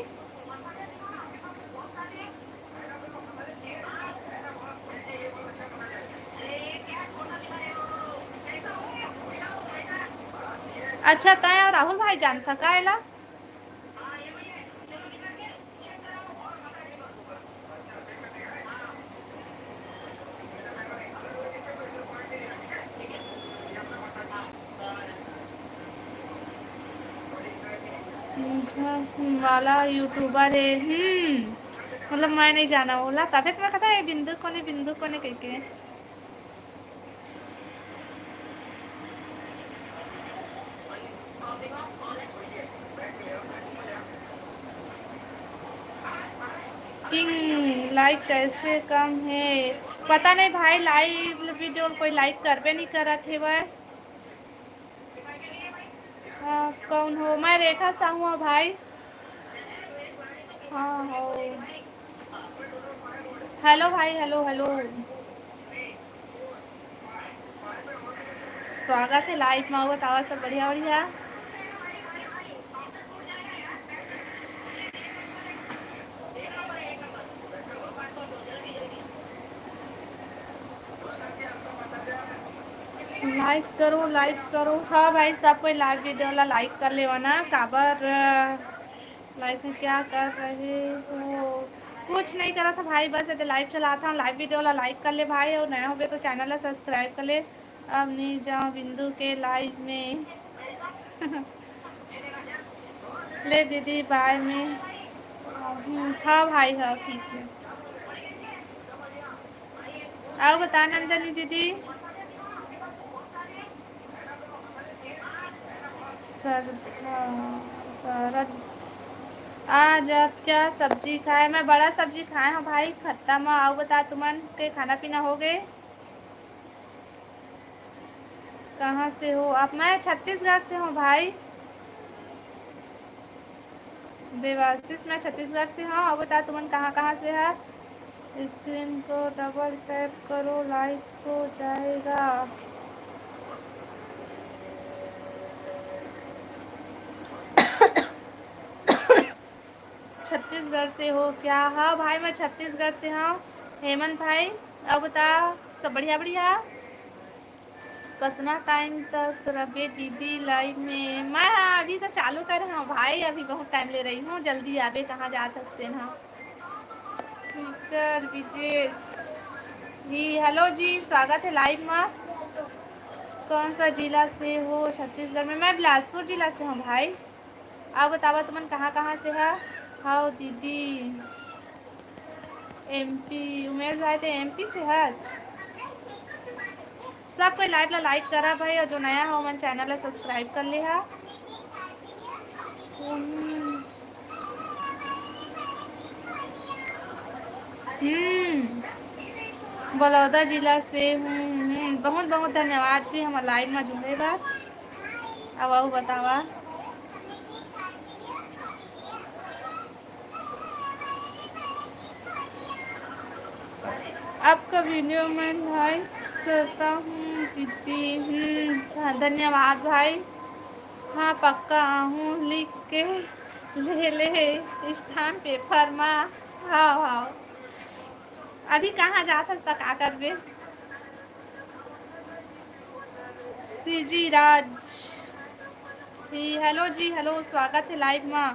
अच्छा, तैं अउ राहुल भाई जानथा का एला? वाला YouTuber है। हम्म, मतलब मैं नहीं जाना बोला, तबे तो मैं कहता है बिंदु कोने, बिंदु कोने कह के। पिंग लाइक कैसे कम है, पता नहीं भाई, लाइव वीडियो कोई लाइक करबे नहीं करत हेवय। हाँ, कौन हो? मैं रेखा साहू हूँ भाई। हाँ, हो। हेलो भाई, हेलो, हेलो। स्वागत है लाइव में, बतावा सब बढ़िया, बढ़िया। लाइक करो, लाइक करो। हाँ भाई, सब कोई लाइव वीडियो ला लाइक कर लेवा ना। काबर, अ, लाइव में क्या कर रहे हो? कुछ नहीं करा था भाई, बस एदे लाइव चलाता हूँ। लाइव वीडियो ला लाइक कर ले भाई, और नया होबे तो चैनल ला सब्सक्राइब कर ले। अब नहीं जाओ बिंदु के लाइव में। ले दीदी, बाय में। हम्म, हाँ भाई, हाँ, ठीक है। अउ बता नंदनी दीदी। सरधा, सरध, आज आप क्या सब्जी खाए? मैं बड़ा सब्जी खाए हूँ भाई, खट्टा मा। अउ बता, तुमन के खाना पीना हो गए? कहाँ से हो आप? मैं छत्तीसगढ़ से हूँ भाई। देवाशीष, मैं छत्तीसगढ़ से हूँ। अउ बता, तुमन कहाँ, कहाँ से है? स्क्रीन को डबल टैप करो, लाइक हो जाएगा। छत्तीसगढ़ से हो क्या? हाँ भाई, मैं छत्तीसगढ़ से हूँ। हेमंत भाई, अउ बता, सब बढ़िया, बढ़िया? कतना टाइम तक रबे दीदी लाइव में? मैं, हाँ, अभी तो चालू करे हूँ भाई, अभी बहुत टाइम ले रही हूँ, जल्दी आबे, कहाँ जात हस तेन हा। मिस्टर विजेश जी, हेलो जी, स्वागत है लाइव में। कौन सा जिला से हो छत्तीसगढ़ में? मैं बिलासपुर जिला से हूँ भाई। अउ बतावा, तुमन कहाँ, कहाँ से हा? हव दीदी, एमपी। उमेश भाई, ते एमपी से हच? सब कोई लाइव ला लाइक करा भाई, और जो नया हो, मन चैनल ला सब्सक्राइब कर ले हा। हम्म, बलौदा जिला से हूँ। हम्म, बहुत बहुत धन्यवाद जी, हमर लाइव में जुड़े बर। अब अउ बतावा। आपका वीडियो मैं लाइक करता हूँ दीदी। हम्म, हाँ, धन्यवाद भाई। हाँ, पक्का आहूँ, लिख के ले ले स्थान पेपर मा। हाँ, हाँ। अभी कहाँ जात हस त का करबे? सीजी राज। ही, हेलो जी, हेलो, स्वागत है लाइव मा।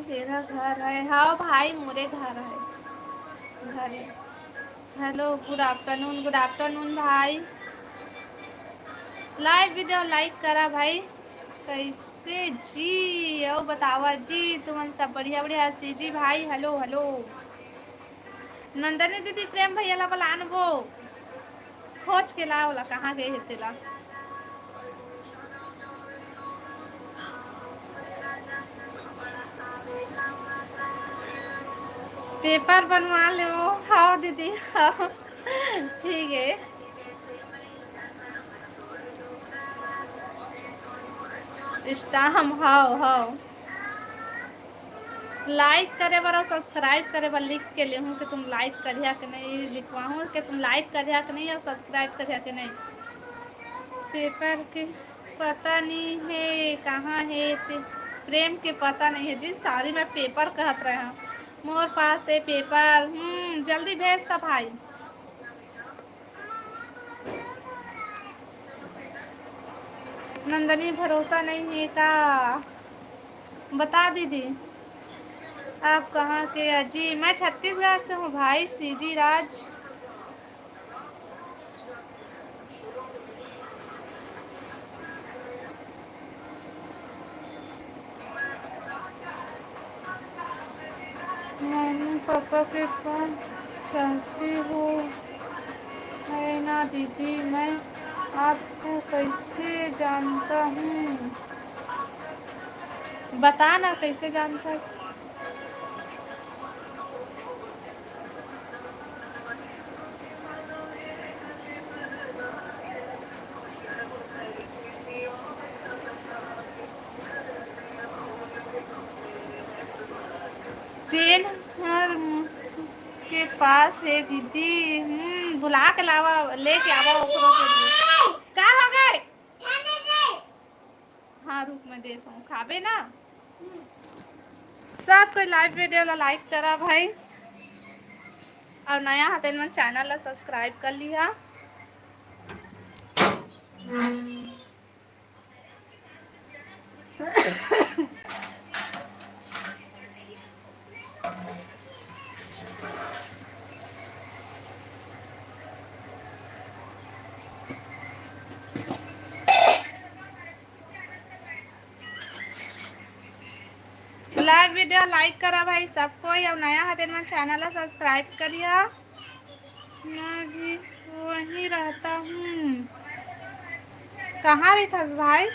तेरा घर है? हाँ भाई, मोरे घर है, घर है। Hello, good afternoon, good afternoon भाई। Live video like करा भाई। कैसे जी? अउ बतावा जी, तुमन सब बढ़िया, बढ़िया? सीजी भाई, hello, hello। नंदनी दीदी, प्रेम भैया ला बलान वो। खोज के ला ओला, कहाँ गए हे तेला। Paper बनवा ले वो। हाँ दीदी, हाँ। ठीक है। Stamp, हाँ, हाँ। Like करे बर अउ subscribe करे बर लिख के लेहूँ कि तुम like करिहा कि नहीं, लिखवाहूँ कि तुम like करिहा कि नहीं अउ subscribe करिहा कि नहीं। Paper के पता नहीं है कहाँ है, ते-, प्रेम के पता नहीं है जी। Sorry, मैं paper कहत रहे हूँ। मोर पास है paper। हम्म, जल्दी भेज ता भाई। नंदनी, भरोसा नहीं है का? बता दीदी, आप कहाँ के? अजी, मैं छत्तीसगढ़ से हूँ भाई, सीजी राज। मम्मी पापा के पास रहती हूँ, है ना दीदी? मैं आपको कैसे जानता हूँ? बता ना, कैसे जानता? पेन हर मुस-, के पास है दीदी। हम्म, बुला के लावा, लेके आवा ओकरो के लिए। का हो गए? हाँ, रुक, मैं देत हूँ, खाबे ना। सब कोई live video ला like करा भाई, अउ नया हा तेन मन channel ला subscribe कर लिहा। Live video like करा भाई सब कोई, अउ नया हा तेन मन channel ला subscribe करिहा। मैं भी वहीं रहता हूँ। कहाँ रहिथस भाई?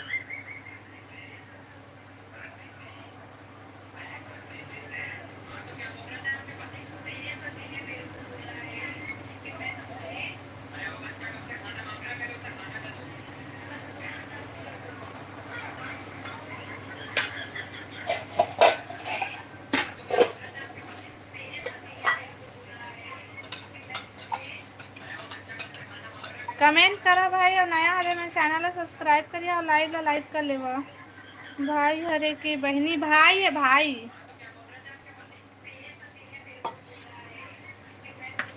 Comment करा भाई, अउ नया हरे मैं channel ला subscribe करिहा अउ live ला like कर लेवा। भाई हरे के बहिनी, भाई है भाई।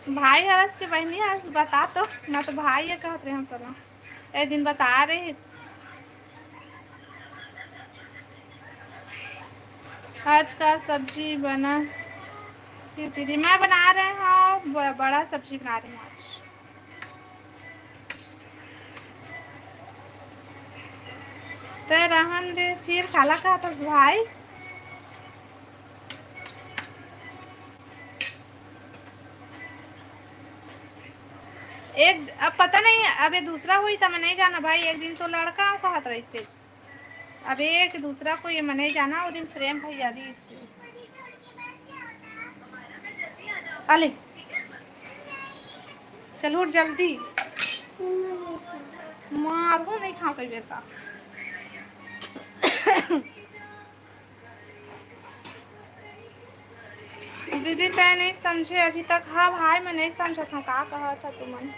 भाई हरस के बहिनी हरस, बता तो, मैं तो भाई है कहत रहे हम तोला। ए दिन बता रहे। आज का सब्जी बना? ये दीदी, मैं बना रहे हूँ ब-, बड़ा सब्जी बना रहे हूँ आज। ते रहन दे, फिर खाला कहत हस भाई। एक, अब पता नहीं, अब ये दूसरा हुई त मैं नहीं जाना भाई। एक दिन तो लड़का कहत रहिसे, अब एक दूसरा को ये मैं नहीं जाना। वो दिन प्रेम भैया दी इससे। अले, चल उठ जल्दी। मारू नहीं खा कोई बेटा। दीदी, तय नहीं समझे अभी तक। हाँ भाई, मैं नहीं समझत हूँ का कहत ह तुमन।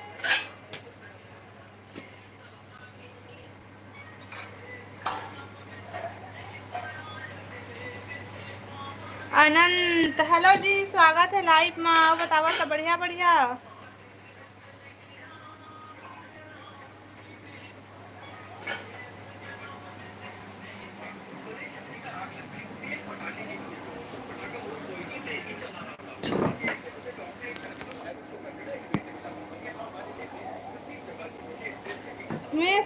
अनंत, hello जी, स्वागत है live मा। बतावा सब बढ़िया, बढ़िया।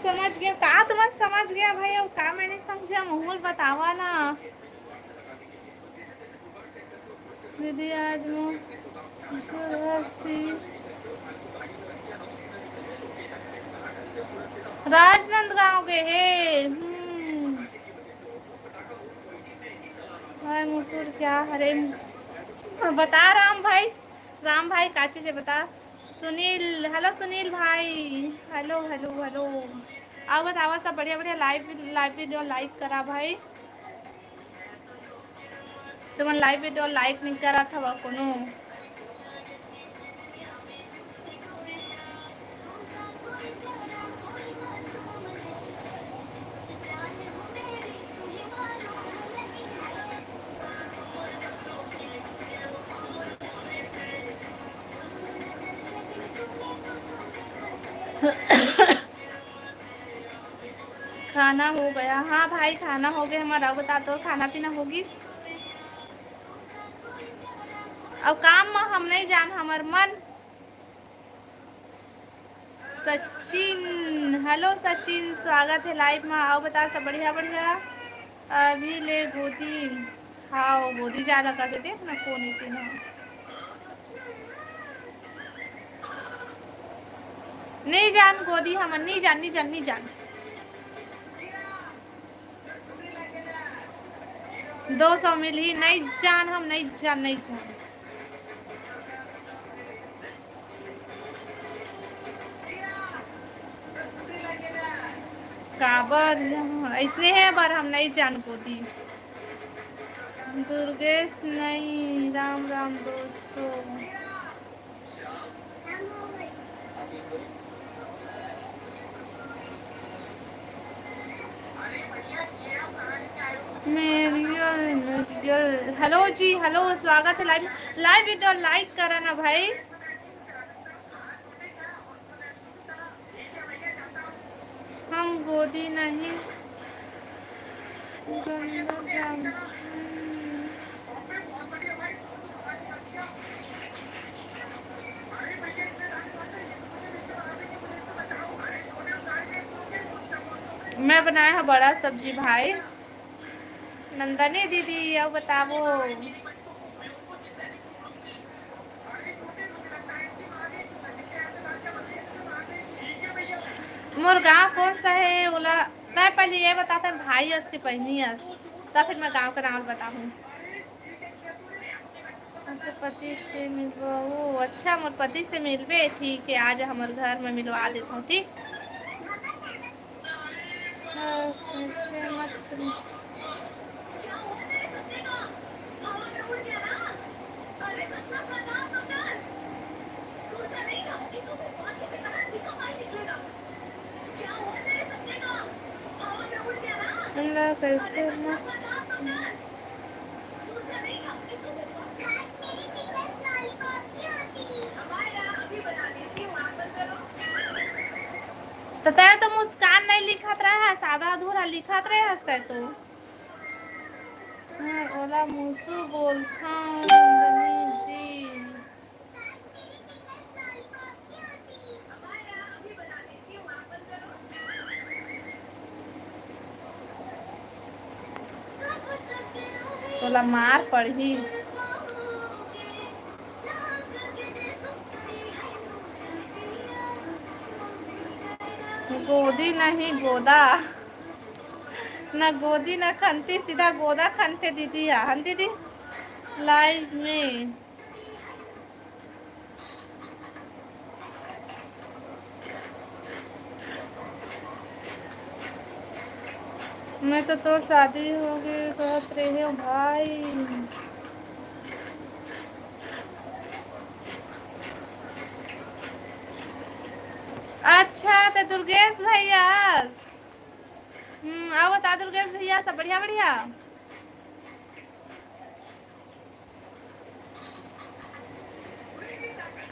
समझ गया का? तुमन समझ गया भाई, अब का मैं नहीं समझा, महूल बतावा ना। दीदी आज मैं सुरहसी राजनांदगांव गे हे। हम्म। भाई मुसुर क्या? अरे मुस-, बता राम भाई, राम भाई का चीज है बता। सुनील, हेलो सुनील भाई, हेलो हेलो हेलो। आओ बतावा सब बढ़िया बढ़िया। लाइव लाइव वीडियो लाइक करा भाई। तुमन लाइव वीडियो लाइक नहीं करत हवा कोनो। खाना हो गया? हाँ भाई, खाना हो गया हमारा। बता, तोर खाना पीना हो गिस? अब काम म हम नहीं जान, हमर मन। सचिन, हेलो सचिन, स्वागत है लाइव में। आओ बता सब बढ़िया बढ़िया। अभी ले गोदी, हाँ गोदी जाना कर देते ना, कौन इतने नहीं जान गोदी हमन, नहीं जान, नहीं जान, नहीं जान। दो सौ मिलही, नहीं जान हम, नहीं जान, नहीं जान। काबर ऐसने है बर हम नहीं जान गोदी। दुर्गेश नहीं, राम राम दोस्तों। मेरियल, मेरियल, हेलो जी, हेलो, स्वागत है लाइव। लाइव वीडियो लाइक करा ना भाई। हम गोदी नहीं, गंदा जान। मैं बनाया है बड़ा सब्जी भाई। नंदनी दीदी, अब बताओ। मोर गांव कौन सा है ओला? तय पहले ये बता, तय भाई अस के पहनी अस, तब फिर मैं गांव का नाम बताहूँ। आपके पति से मिलवाओ। अच्छा, मोर पति से मिलबे, ठीक है, आज हमर घर में मिलवा देता हूँ, ठीक। हाँ, कैसे मत। अल्लाह, कैसे मत। तो तय तो मुस्कान नहीं लिखत रहे हस, आधा अधूरा लिखत रहे हस तय तो। हाँ, ओला मुसु बोलथन, नंदनी जी। तोला मार पड़ही। गोदी नहीं, गोदा। ना गोदी ना खनती, सीधा गोदा खनते दीदी। हाँ दीदी, लाइव में। मैं तो तोर शादी होगे कहत रहे हो भाई। अच्छा, ते दुर्गेश भैया। हम्म, आओ बता दुर्गेश भैया, सब बढ़िया बढ़िया।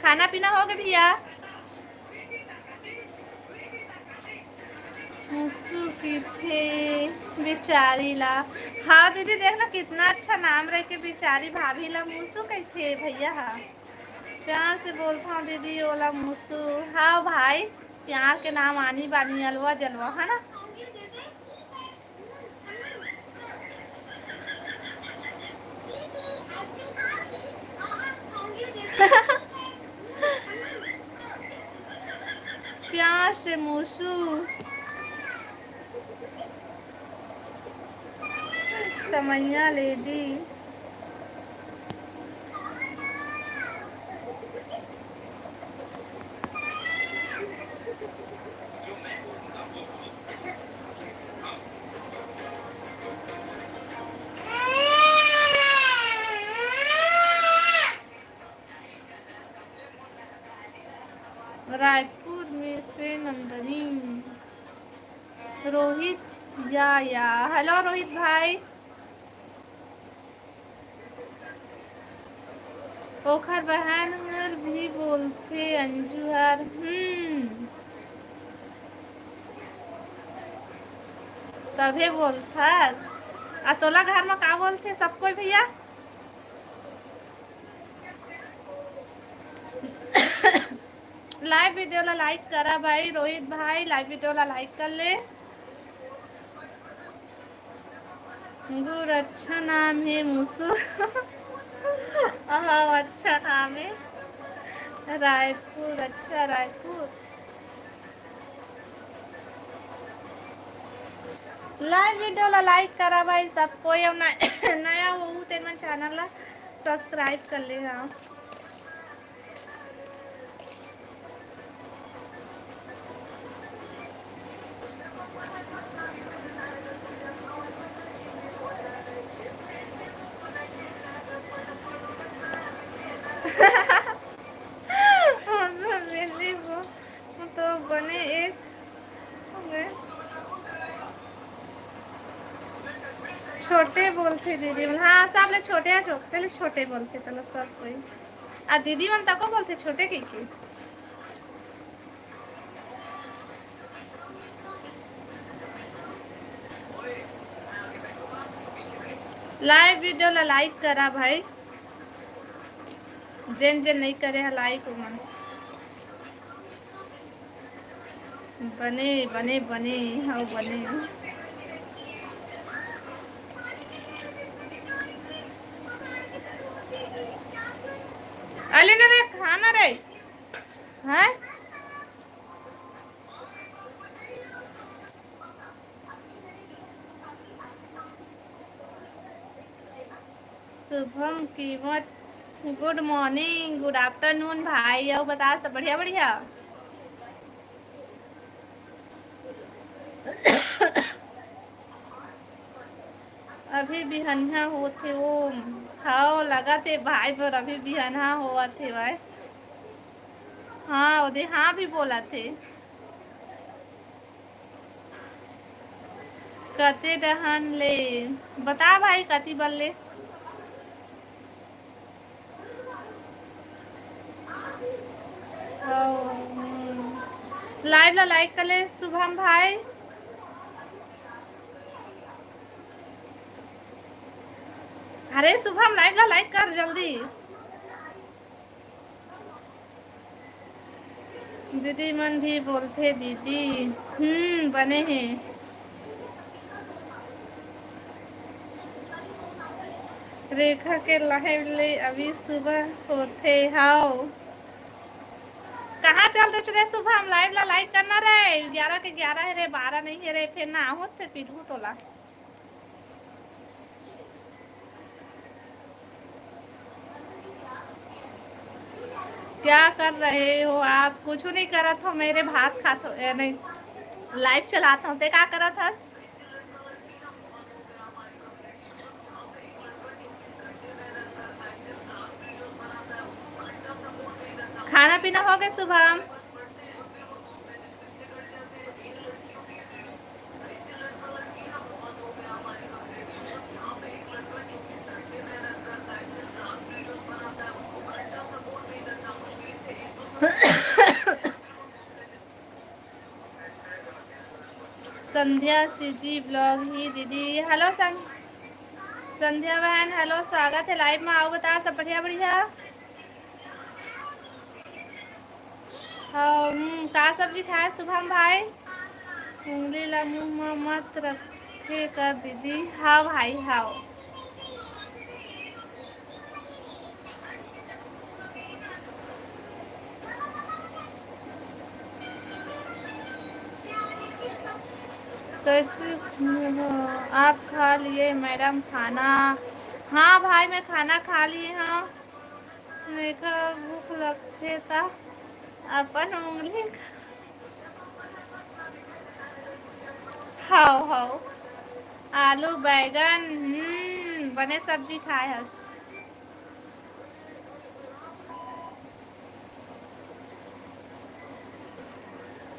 खाना पीना हो गया भैया? मुसु किथे बेचारी ला। हाँ दीदी, देखना कितना अच्छा नाम रह के बेचारी भाभी ला मुसु कहथे भैया। हाँ, प्यार से बोलता हूँ दीदी, ओला मुसु। हाँ भाई, प्यार के नाम आनी बानी, अलवा जलवा, है ना? प्यार से मूसू। समैया लेडी। रायपुर में से नंदनी। रोहित, या, या। हेलो रोहित भाई। ओखर बहन हर भी बोलथे अंजू हर। हम्म। तभे बोलथस। आ तोला घर म का बोलथे सब कोई भैया? Live video ला like करा भाई, रोहित भाई, live video ला like कर ले। गुड, अच्छा नाम है मूसू। हाँ, अच्छा नाम है। रायपुर, अच्छा रायपुर। Live video ला like करा भाई सब कोई, अउ न-, नया हो तेन मन channel ला subscribe कर ले। हाँ। तो बने एक छोटे बोलथे दीदी मन। हाँ, सब ले छोटे, छोटे ले छोटे बोलथे तला सब कोई। आ दीदी मन तको बोलथे छोटे कहिके। Live video ला like करा भाई, जेन जेन नहीं करे है like ओमन। बने, बने, बने, हाँ, बने। अले ना रे, खाना रे। हैं? शुभम कीमत, good morning, good afternoon भाई, अउ बता सब बढ़िया, बढ़िया। अभी बिहनिया होथे ओ। हव, लगत हे भाई बर अभी बिहनिया होवत हे भाई। हाँ, ओदे हाँ भी बोलत हे। कते डहन ले? बता भाई, कति बल ले? Live ला like कर ले शुभम भाई। अरे शुभम, live ला like कर जल्दी। दीदी मन भी बोलथे दीदी। हम्म, बने हे। रेखा के live ले अभी सुबह होथे। हाव, कहाँ चल देच रे शुभम? Live ला like करना रे, ग्यारह के ग्यारह हे रे, बारह नहीं हे रे, फिर ना होत, फिर पीटहूँ तोला। क्या कर रहे हो आप? कुछ नहीं करत हो मेरे, भात खात हो, ए, नहीं, live चलात हो। ते का करत हस? खाना पीना हो गए शुभम? संध्या CG vlog ही दीदी। Hello सं-, संध्या बहन, hello, स्वागत है live में। आओ, बता, सब बढ़िया, बढ़िया? हव, हम्म, का सब्जी खाए शुभम भाई? उंगली ला मुंह म मत रखे कर दीदी। हव भाई, हव। कैसे हो आप? खा लिए मैडम खाना? हाँ भाई, मैं खाना खा लिए हव। एकर भूख लगथे त अपन उंगली खा-, हव, हव। आलू, बैगन, हम्म, बने सब्जी खाए हस।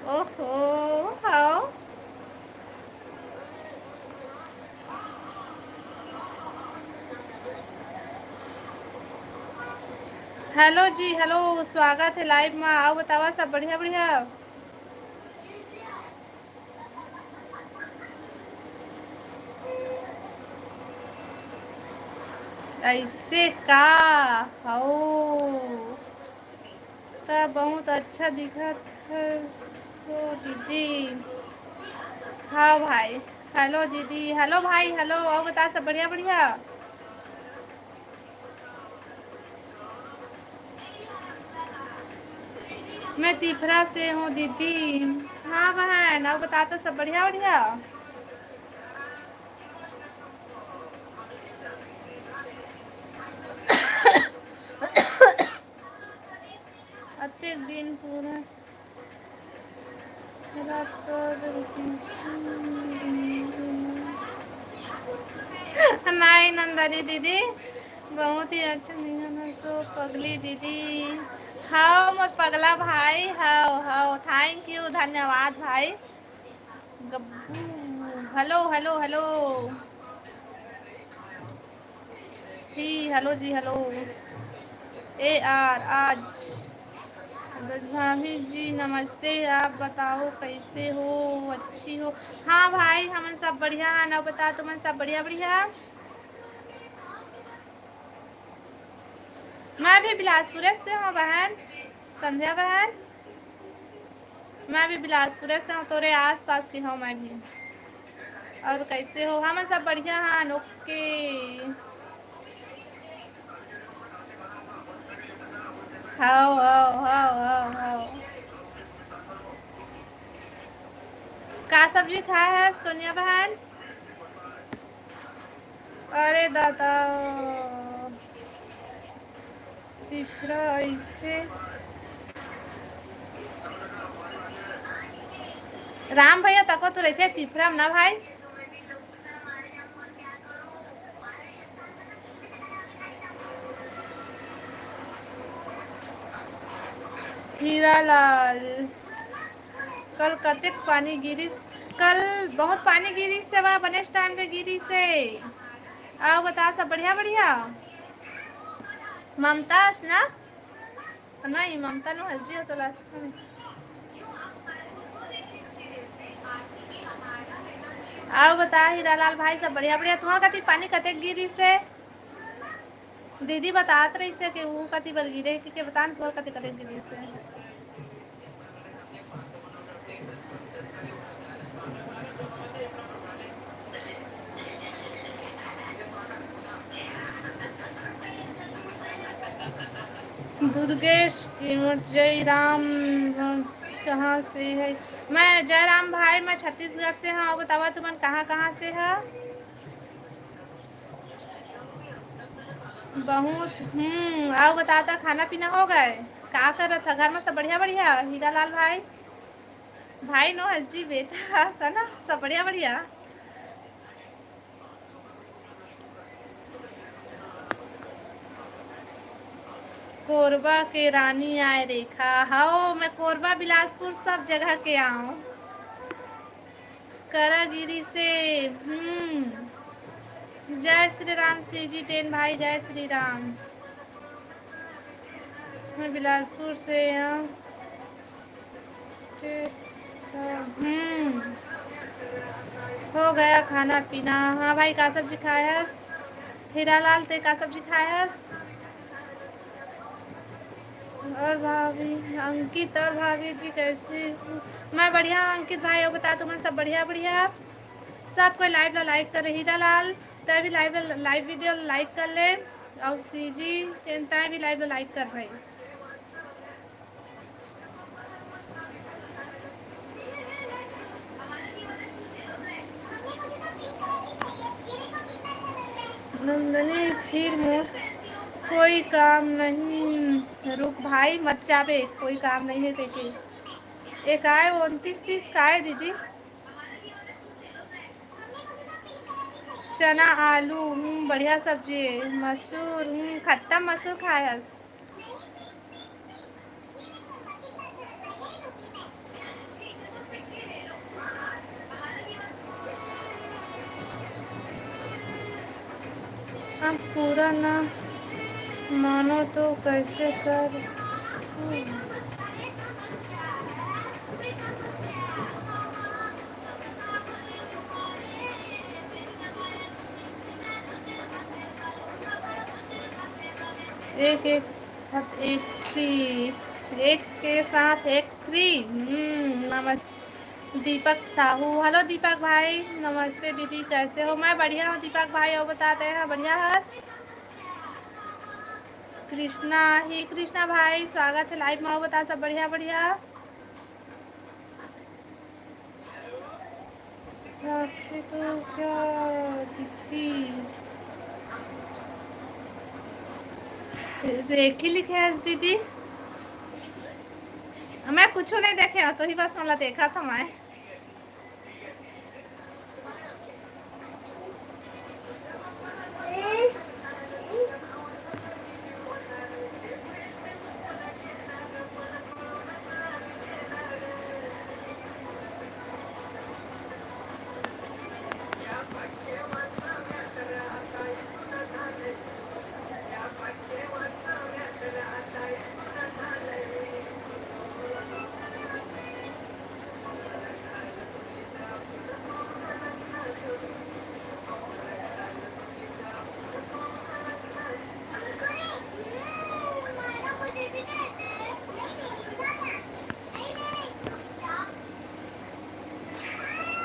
ओहो, हव। हेलो जी, हेलो, स्वागत हे live मा। अउ बतावा, सब बढ़िया, बढ़िया? अइसे का? हव, त बहुत अच्छा दिखत हस ओ दीदी। हाँ भाई, हेलो दीदी, हेलो भाई, हेलो। अउ बता, सब बढ़िया, बढ़िया? मैं तिफरा से हूँ दीदी। हाँ बहन, अउ बता तो, सब बढ़िया, बढ़िया? अतेक दिन पूरा रात कर नहीं नंदनी दीदी, बहुत ही अच्छा निहन सो पगली दीदी। हव मोर पगला भाई, हव, हव, thank you, धन्यवाद भाई। Gabbu, hello, hello, hello. Hi, hello ji, hello. ए आर, आज। भाभी जी, नमस्ते। आप बताओ, कैसे हो? अच्छी हो? हाँ भाई, हमन सब बढ़िया हन। अउ बता, तुमन सब बढ़िया, बढ़िया? मैं भी बिलासपुर से हूँ बहन, संध्या बहन। मैं भी बिलासपुर से हूँ, तोरे आसपास के हूँ मैं भी। अउ कैसे हो? हमन सब बढ़िया हन, ओके। हव, हव, हव, हव, हव। का सब्जी खाए हस, सोनिया बहन? अरे दादा, तिफरा अइसे। राम भैया तको तो रहिथे तिफरा म ना भाई। हीरालाल, कल कतेक पानी गिरिस? कल बहुत पानी गिरिस हे, बनेच time ले गिरिस हे। अउ बता, सब बढ़िया, बढ़िया? ममता हस ना? नहीं, ममता नो हस जी, हो तो लगथे नहीं। अउ बता हीरालाल भाई, सब बढ़िया, बढ़िया? तुम्हर कति पानी कतेक गिरिस हे? दीदी बतात रहिस हे कि वो कति बर गिरे, कि, के बता न, तोर कति कति गिरिस हे। दुर्गेश की मोर जय राम, कहाँ से है? मैं जय राम भाई, मैं छत्तीसगढ़ से हूँ। बतावा तुमन कहाँ कहाँ से है? बहुत। हम्म, अउ बता, ता खाना पीना हो गए? का करत ह घर में? सब बढ़िया बढ़िया? हीरा लाल भाई, भाई नो हस जी, बेटा हस ना, सब बढ़िया बढ़िया? कोरबा के रानी आए रेखा। हव, मैं कोरबा, बिलासपुर, सब जगह के आऊँ। करा गिरी से, हम्म। जय श्री राम सीजी टेन भाई, जय श्री राम। मैं बिलासपुर से हूँ। हम्म। हो गया खाना पीना। हाँ भाई, का सब्जी खाए हस? हीरालाल, ते का सब्जी खाए हस? और भाभी, अंकित और भाभी जी कैसे हो? मैं बढ़िया हूँ अंकित भाई, और बता तुमन सब बढ़िया? बढ़िया। सब कोई लाइव ला लाइक कर, हीरा लाल, तै भी लाइव, लाइव वीडियो लाइक कर ले, और सीजी टेन तै भी लाइव ला लाइक कर भाई। नंदनी, फिर मोर कोई काम नहीं। रुक भाई, मत जाबे, कोई काम नहीं है तेके। एक आए उनतीस तीस का है दीदी। चना, आलू, हम्म, बढ़िया सब्जी है। मसूर, हम्म, खट्टा मसूर खाए हस। अब पूरा ना मानो तो कैसे कर। एक, एक साथ एक फ्री, एक के साथ एक फ्री। हम्म, नमस्ते दीपक साहू। हेलो दीपक भाई, नमस्ते दीदी, कैसे हो? मैं बढ़िया हूँ दीपक भाई, और बताते हैं, बढ़िया हस? कृष्णा ही, कृष्णा भाई, स्वागत है लाइव में, और बता सब बढ़िया? बढ़िया। आपके तो क्या दिखी? रेखी लिखे है दीदी। मैं कुछ नहीं देखे, तो ही बस मला देखा था मैं।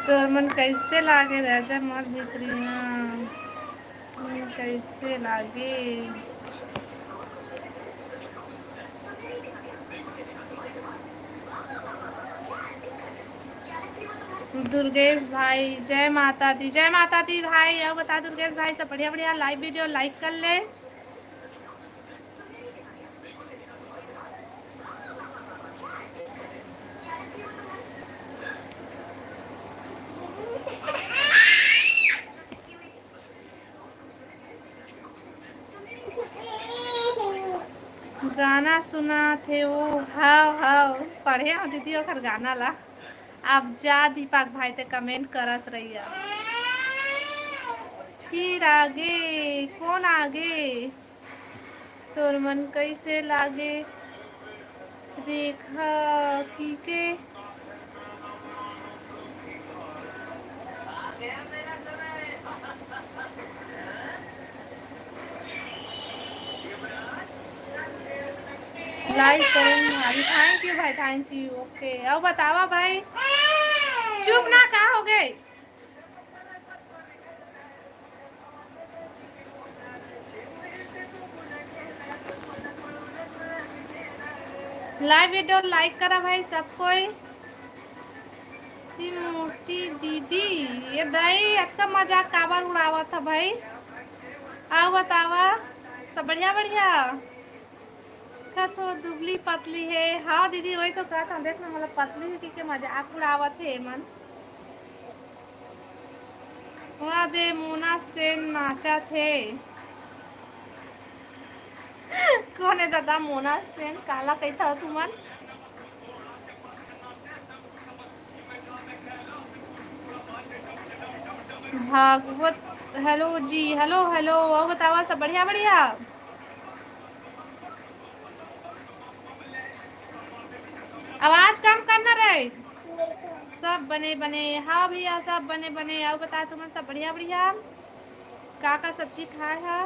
तोर मन कैसे लागे राजा मोर भितरी? हाँ, मन कैसे लागे? दुर्गेश भाई, जय माता दी, जय माता दी भाई। और बता दुर्गेश भाई, सब बढ़िया? बढ़िया। लाइव वीडियो लाइक कर ले। गाना सुनात हे वो। हाव, हाव, पढ़े हव दीदी ओखर गाना ला। अब जा दीपक भाई ते कमेंट करत रहिया। फिर आगे, कौन आगे? तोर मन कैसे लागे रेखा की के? लाइक करें भाई, थैंक यू भाई, थैंक यू। ओके, अब बतावा भाई, चुप ना का हो गए? लाइव वीडियो लाइक करा भाई सब कोई। ई मोटी दीदी, ये दाई अतना मजाक काबर उड़ावत ह भाई? आओ बतावा, सब बढ़िया बढ़िया? कथो दुबली पतली है। हाँ दीदी, वही तो कहत हूँ, देख ना, मतलब पतली है कि के मजाक उड़ावत है मन। वाह दे, मोना सेन नाचत हे। कोन हे दादा मोना सेन? काला कहिथव तुमन? Bhagwat, hello ji, hello, hello, अउ बतावा, सब बढ़िया, बढ़िया? आवाज कम करना रहे। सब बने बने, हाँ भैया, सब बने बने। अउ बता, तुमन सब बढ़िया बढ़िया? का का सब्जी खाए हा?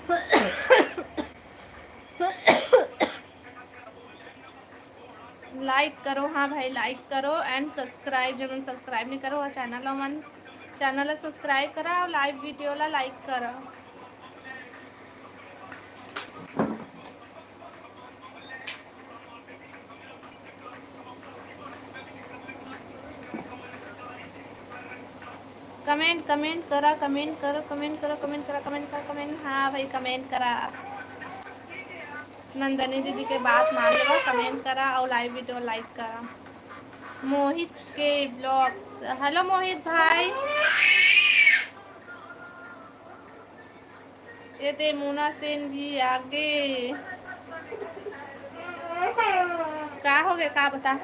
Like करो, हाँ भाई, like करो and subscribe, जेमन subscribe नहीं करो, channel ला मन, channel ला subscribe करा और live video ला like करा। Comment, comment करा, comment करो, comment करो, comment करा, comment करा, comment। हाँ भाई, comment करा। नंदनी दीदी के बात मान लेवा, comment करा और live video like करा। मोहित के vlogs, hello मोहित भाई। ये दे मोना सेन भी आगे। का हो गया, का बता?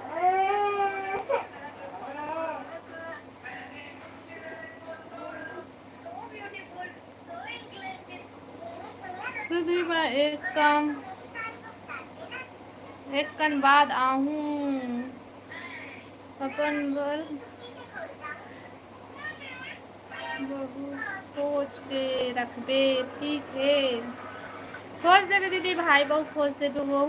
पृथ्वी पर एक काम, एक कन बाद आहूँ अपन बर। बहू खोज के रखबे, ठीक हे। खोज देबे दीदी, भाई बहू खोज देबे वो।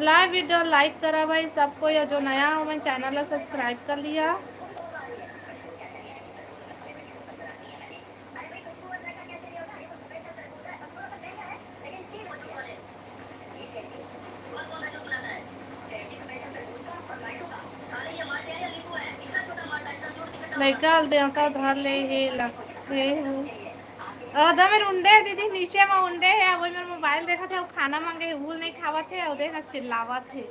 Live video like करा भाई सबको, या जो नया हो, मैं channel ला subscribe कर लिया। लइका ल देवता धर ले हे लगथे हो। अदा मेर उंडे हे दीदी, नीचे म उंडे हे, वही मेर मोबाइल देखत हे, अउ खाना मांगे हे, उहू ल नहीं खावत हे, अउ देखा चिल्लावत हे।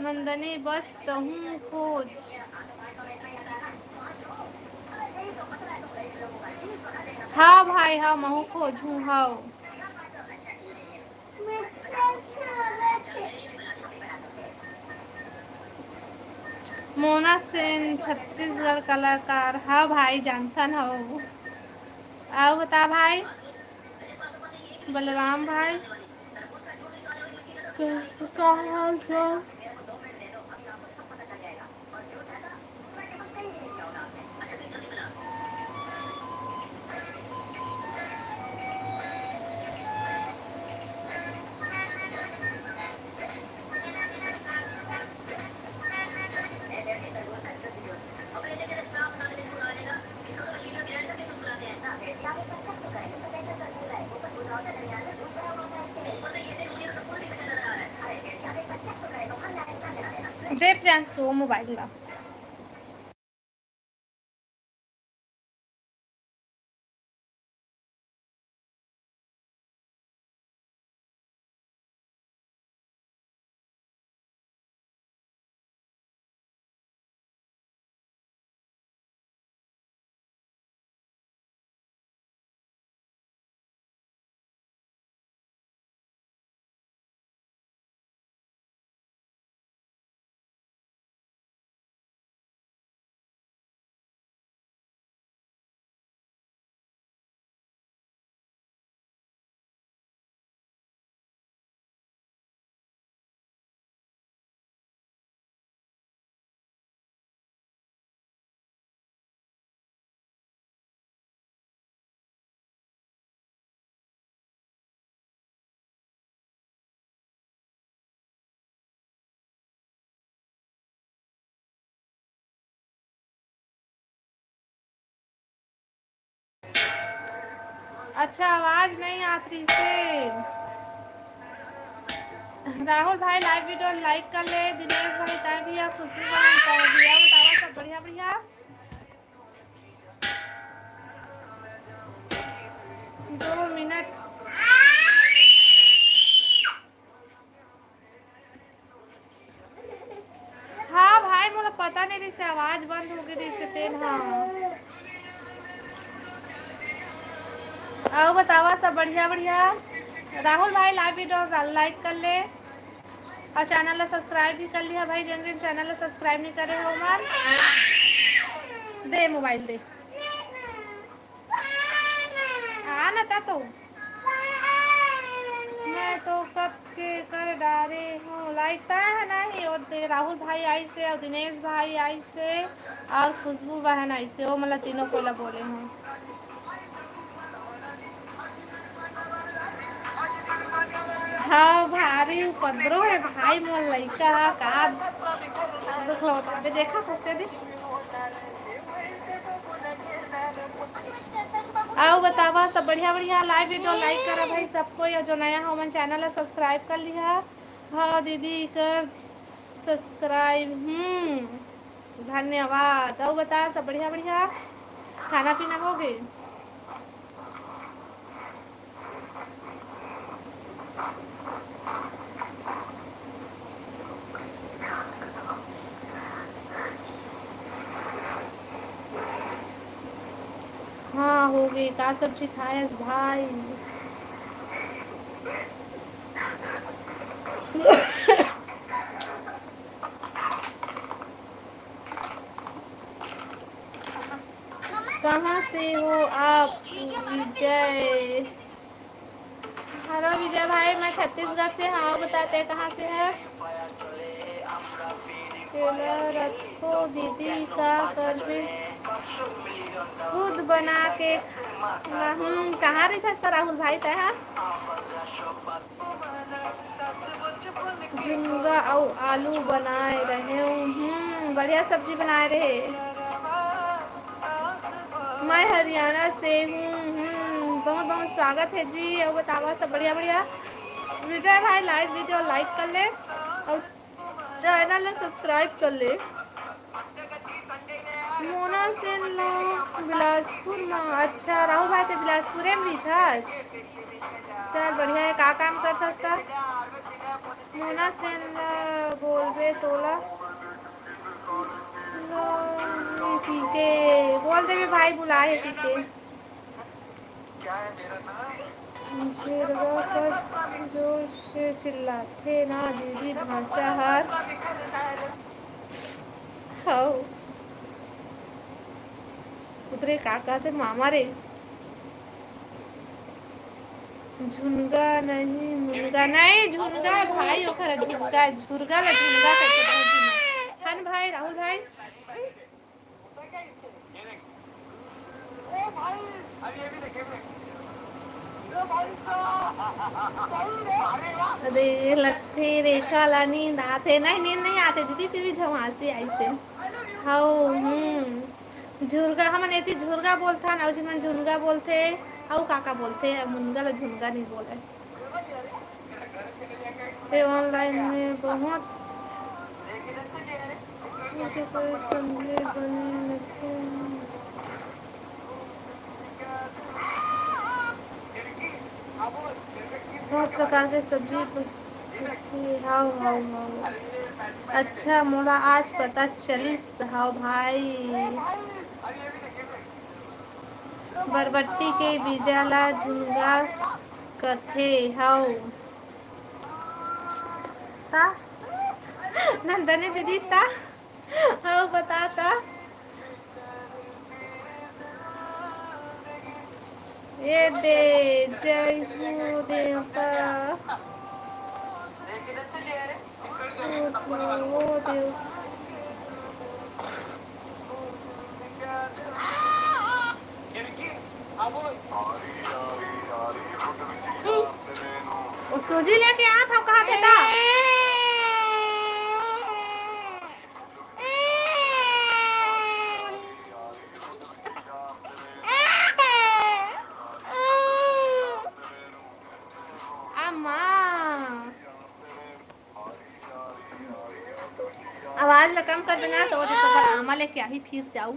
नंदनी बस तहूँ खोज। हाँ भाई, हाँ, महूँ खोजहूँ, हाँ। मोना सेन छत्तीसगढ़ कलाकार, हाँ भाई, जानथन हो। अउ बता भाई, बलराम भाई। कैसे, का हाल चाल? दे प्रियांशु मोबाइल ला। अच्छा, आवाज नहीं आत रहिसे। राहुल भाई, live video like कर ले। दिनेश भाई, तय भी, खुशबू भाई, तय भी, बतावा सब बढ़िया बढ़िया। दो मिनट। हाँ भाई, मोला पता नहीं रहिसे, आवाज बंद हो गई रहिसे तेन, हाँ। अउ बतावा सब बढ़िया बढ़िया। राहुल भाई, live video like कर ले और channel ला subscribe भी कर लिहा भाई, जेन जेन channel ला subscribe नहीं करे हो मन। दे मोबाइल दे। आ ना ता तो। मैं तो कब के कर डारे हूँ लाइक। तय है नहीं, वो दे-, राहुल भाई आइसे और दिनेश भाई आइसे और खुशबू बहन आइसे, वो मतलब तीनों को ला बोले हूँ। हाँ, भारी उपद्रव है भाई, मोर लइका हा का दुख लगता। अबे देखा फंसे दे। आओ बतावा सब बढ़िया बढ़िया, लाइव वीडियो लाइक करा भाई सबको, या जो नया हो मन चैनल ला सब्सक्राइब कर लिहा। हाँ दीदी कर सब्सक्राइब। हम्म, धन्यवाद। आओ बता सब बढ़िया बढ़िया, खाना पीना हो गए? हाँ हो गई। का सब्जी खायस भाई? कहाँ से हो आप विजय? हेलो विजय भाई, मैं छत्तीसगढ़ से। हाँ बताते कहाँ से है? केला रखो दीदी, का करबे खुद बना के। हम्म, कहाँ रही था राहुल भाई तय? झुनगा अउ आलू बनाए रहे। हम्म, बढ़िया सब्जी बनाए रहे। मैं हरियाणा से हूँ। हम्म, बहुत बहुत स्वागत है जी। और बतावा सब बढ़िया बढ़िया। विजय भाई लाइव वीडियो लाइक कर ले और चैनल ला सब्सक्राइब कर ले। मोना सेन ला बिलासपुर में। अच्छा राहुल भाई ते बिलासपुर में भी था। चल बढ़िया है, का काम करता था? मोना सेन ला बोलबे तोला। लो, पीके बोल देबे भाई, बुलाए है पीके। झुरगा कस जोर से चिल्लाथे ना दीदी, भांचा हर। हौ। उतरे का कहते मामा रे? झुनगा नहीं, मुनगा नहीं, झुनगा भाई ओखर झुनगा, झुरगा ला झुनगा कहते बहुत झुनगा। हन भाई, राहुल भाई। अरे लगथे रेखा ला नींद आथे। नहीं, नींद नहीं आथे दीदी, फिर भी झमासी ऐसे। हौ, हम्म। झुरगा, हमन एती झुरगा बोलथन, अउ जिमन झुनगा बोलथे, अउ का का बोलथे, मुनगा ला झुनगा नहीं बोले। ये ऑनलाइन में बहुत, बहुत प्रकार के सब्जी ब-, हाव, हाव, हाव। अच्छा, मोला आज पता चलिस हाव भाई। बरबट्टी के बीजा ला झुनगा कथे हव। ता? नंदनी दीदी ता? हव बता ता। ये दे, जय हो देवता। ओ देव। वो सूजी लेके आ था, कहा थे ता? अम्मा। आवाज ला कम कर देना तो वो देखो आमा लेके आही फिर से आऊ।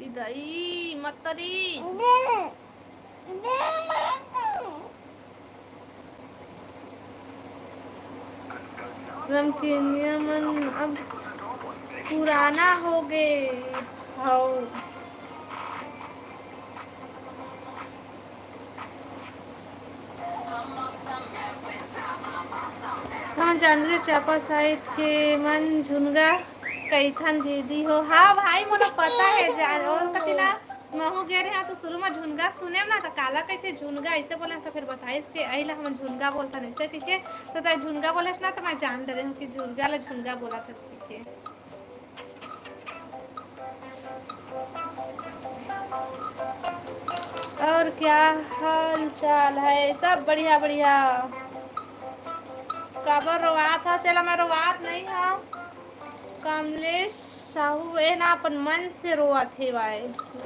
ई दई मत तरी। रमकेनिया मन अब पुराना हो गे हव। हाँ, जांजगीर चांपा साइड के मन झुनगा कइथन दीदी हो। हाँ भाई, मोला पता है, जान-, ओल कति ना, महू गे रहे तो शुरू में झुनगा सुनेम ना, तो काला कहिथे झुनगा, ऐसे बोले तो फिर बताइस के अइला हमन झुनगा बोलथन ऐसे कहिके। तो तै झुनगा बोलेस ना, तो मैं जान डरे हूँ कि झुनगा ला झुनगा बोला था कहिके। और क्या हाल चाल है? सब बढ़िया बढ़िया। काबर रोवात हस? एला मैं रोवात नहीं हूँ। कमलेश साहू, ए ना अपन मन से रोवत हे भाई,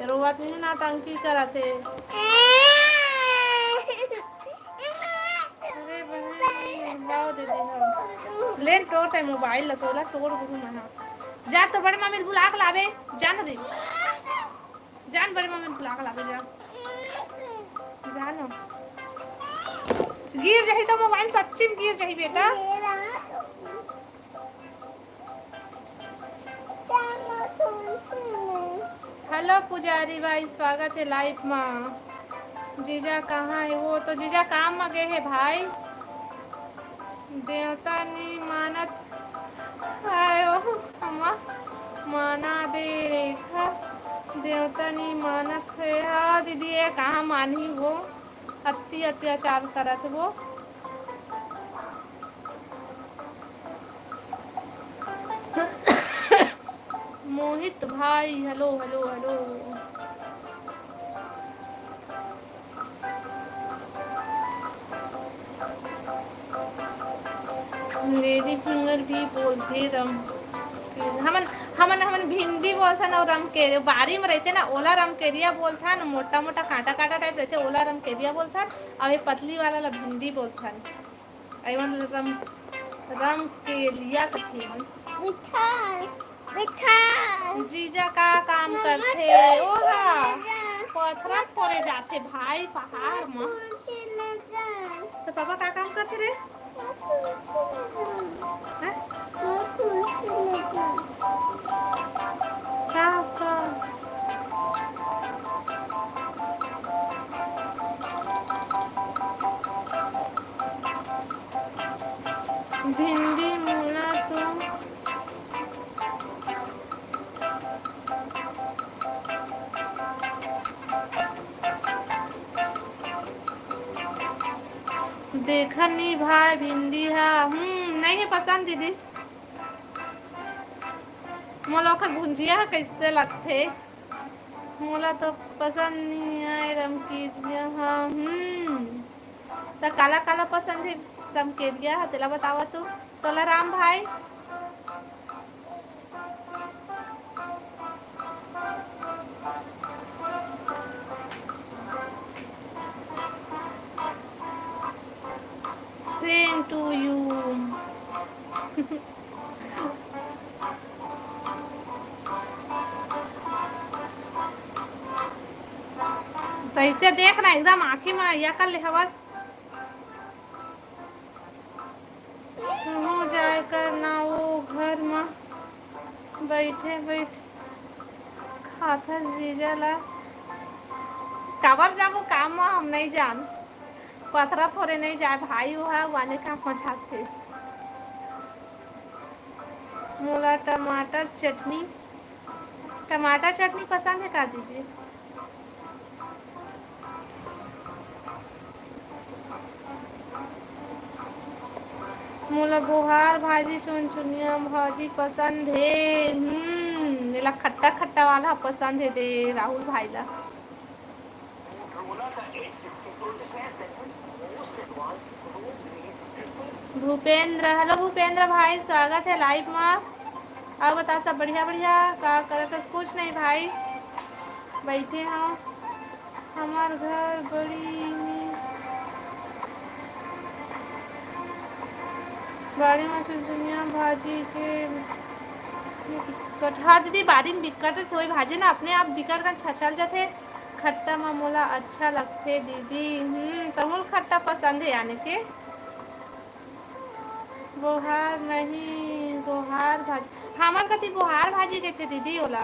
रोवत नहीं, नौटंकी करत हे। अरे बहन, भाव दे दे हम। ले न तोड़ ते मोबाइल ला, तोला तोड़ दूँ मैं। जा तो बड़े मामी ल बुला के लाबे, जा न दे। जान बड़े मामी ल बुला के लाबे, जा। जा न। गिर जाही तो मोबाइल सच्ची में गिर जाही बेटा। हेलो पुजारी भाई, स्वागत है लाइव मा। जीजा कहाँ है? वो तो जीजा काम मा गए है भाई। देवता नी मानत है ओ अम्मा, माना दे रेखा। देवता नी मानत है। हाँ दीदी, ये कहाँ मानही वो, अति अत्याचार करत वो। मोहित भाई, hello, hello, hello. Lady finger भी बोलथे रम। हमन, हमन, हमन भिंडी बोलथन अउ रमकेरिया, बारी में रहिथे ना, ओला रमकेरिया बोलथन, मोटा मोटा कांटा कांटा टाइप रहिथे, ओला रमकेरिया बोलथन, अउ ये पतली वाला ला भिंडी बोलथन। अउ एमन रम, रमकेरिया कथे एमन। मिठाई। मिठाई। जीजा का काम मम्मा करथे? तू ओहा चले जा। पथरा फोरे जाथे भाई पहाड़ म। तू चले जा। तो पापा का काम करथे रे? तू चले जा। हैं? तू चले जा। का सा? भिंडी मुला तो देखन नी भाई भिंडी हा, हम्म, नहीं है पसंद दीदी। मोला ओकर भुंजिया हा कैसे लगथे? मोला तो पसंद नहीं आए रमकेरिया हा। हम्म, त काला काला पसंद है रमकेरिया हा, तेला बतावा तू। तोला राम भाई। Same to you। तैसे देख ना, एकदम आँखी में या कर ले हवस। तहूँ जाए कर ना, वो घर में बैठे बैठे खाथस जीजा ला। काबर जाबो काम में, हम नहीं जान। पथरा फोरे नहीं जाए भाई, वो है वाने काम हो जाते। मोला टमाटर चटनी, टमाटर चटनी पसंद है का दीदी? मोला बोहार भाजी, चुनचुनिया भाजी पसंद हे। हम्म, एला खट्टा खट्टा वाला पसंद हे दे राहुल भाई ला। भूपेंद्र, हेलो भूपेंद्र भाई, स्वागत है लाइव मा। और बता, सब बढ़िया बढ़िया? का करत हस? कुछ नहीं भाई, बैठे हूँ। हमार घर बड़ी में, बाड़ी में सुनसुनिया भाजी के बिकट। हाँ दीदी, बाड़ी में बिकट तो वही भाजी ना, अपने आप बिकट कन छछल जाथे। खट्टा मा मोला अच्छा लगथे दीदी। हम्म, तहुल खट्टा पसंद है यानी के। बोहार नहीं, गोहार भाजी। हमर कति बोहार भाजी कहिथे दीदी ओला।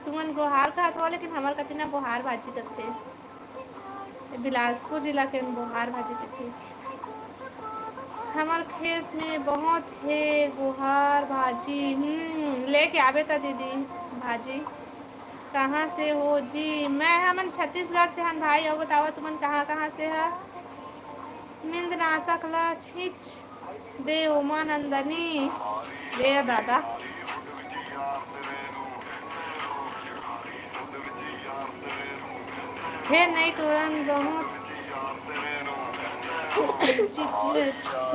तुमन गोहार कहत हो, लेकिन हमर कति ना बोहार भाजी कहिथे। बिलासपुर जिला के बोहार भाजी कहिथे। हमर खेत में बहुत हे गोहार भाजी। हम्म, लेके आबे त दीदी भाजी। कहाँ से हो जी? मैं, हमन छत्तीसगढ़ से हन भाई। अउ बतावा, तुमन कहाँ कहाँ से ह? निंदनाशक ल छींच दे ओमा नंदनी। दे दादा। हे नहीं टोरन बहुत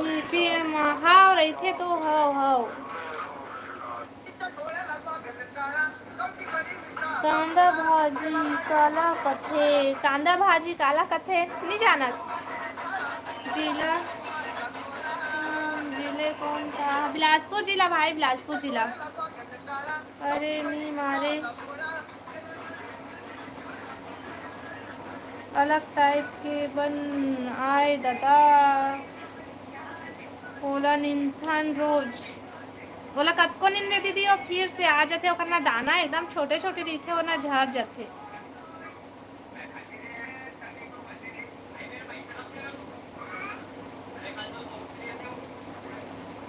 चिट्ठी म हाव रहिथे तो हाव हाव। कांदा भाजी काला कथे? कांदा भाजी काला कथे? नहीं जानस। जिला, अम, जिले कौन था? बिलासपुर जिला भाई, बिलासपुर जिला। अरे नी मारे, अलग टाइप के बन आए ददा। ओला निंथन रोज। ओला कतको निंदे दीदी, वो फिर से आ जाथे। ओकर ना दाना एकदम छोटे छोटे रहिथे, वो ना झर जाथे।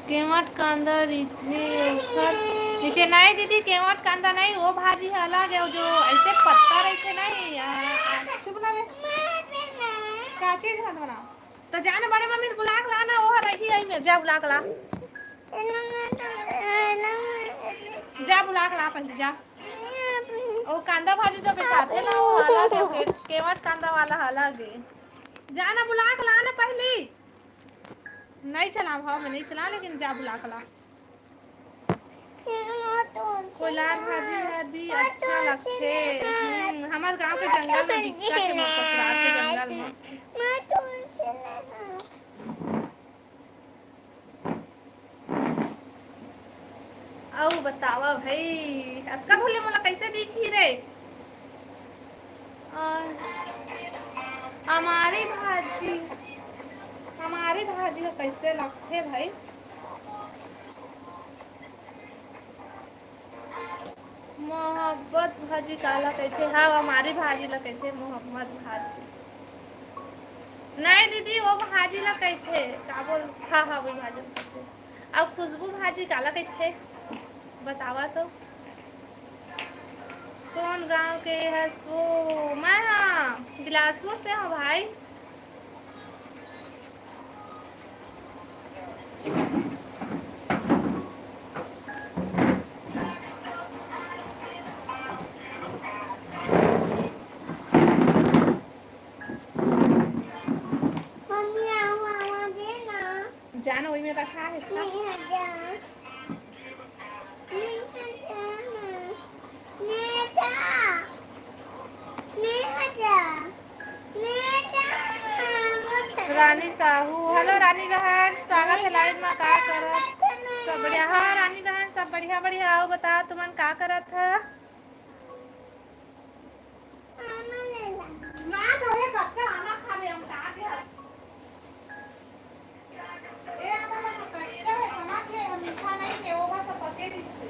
केवट कांदा रहिथे ओखर नीचे। नहीं दीदी, केवट कांदा नहीं, वो भाजी ह अलग है, वो जो ऐसे पत्ता रहिथे नहीं। आ, आ, चुप ना रे। का चीज हाथ बनाओ? तो जा ना बड़े मम्मी ल बुला के ला ना, वो रही है में, जा बुला के ला। जा बुला के ला पहले, जा। वो कांदा भाजी जो बेचाथे ना, वो अलग है, के-, केवट कांदा वाला अलग है। जा ना बुला के ला ना पहली। नहीं चला भाव में नहीं चला, लेकिन जा बुला के ला। कोलार भाजी हर भी अच्छा लगथे। हम्म, हमर गांव के जंगल में बिकट के, मोर ससुराल के जंगल में। अउ बतावा भाई, अतका धुले मोला कैसे दिखी रे? अ, अमारी भाजी, अमारी भाजी ह कैसे लगथे भाई? मोहब्बत भाजी काला कहिथे? हाँ, अमारी भाजी ला कहिथे मोहब्बत भाजी। नहीं दीदी, वो भाजी ला कहिथे, का बोल, हाँ, हाँ, वही भाजी ला कहिथे। अउ खुशबू भाजी काला कहिथे? बतावा तो। कौन गांव के हस वो? मैं, हाँ, बिलासपुर से हूँ भाई। मम्मी, आवा, आवा, दे ना। जाना, वही में रखा है इसका। नहीं है, जा। नहीं है, जा ना। नहीं जा। नहीं है, जा। नहीं जा। रानी साहू, हेलो रानी बहन, स्वागत है लाइव में। का करत सब बढ़िया? हाँ रानी बहन, सब बढ़िया बढ़िया। आओ बता, तुमन का करत ह? आमा ले ला। ना तो हे, कच्चा आमा खाबे हम, का के हस? ए, आमा मन कच्चा हे, समझ हे, हम मीठा नहीं के, वो बस पके दिस हे।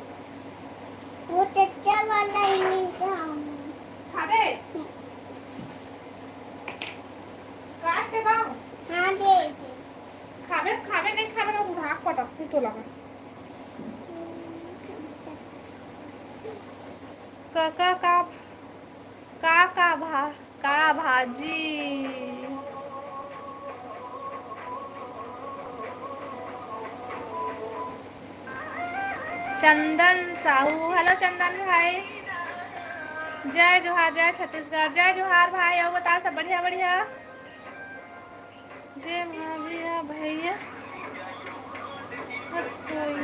वो कच्चा वाला ही मीठा आमा। खाबे? काट के दाओ। हाँ, दे दे। खाबे, खाबे, नहीं खाबे, ना बुढ़ा पटक तू तो लगा। काका का, का, का भा-, का भाजी? चंदन साहू, हेलो चंदन भाई, जय जोहार, जय छत्तीसगढ़, जय जोहार भाई। अउ बता, सब बढ़िया, बढ़िया? जे भाभी ह भैया, कोई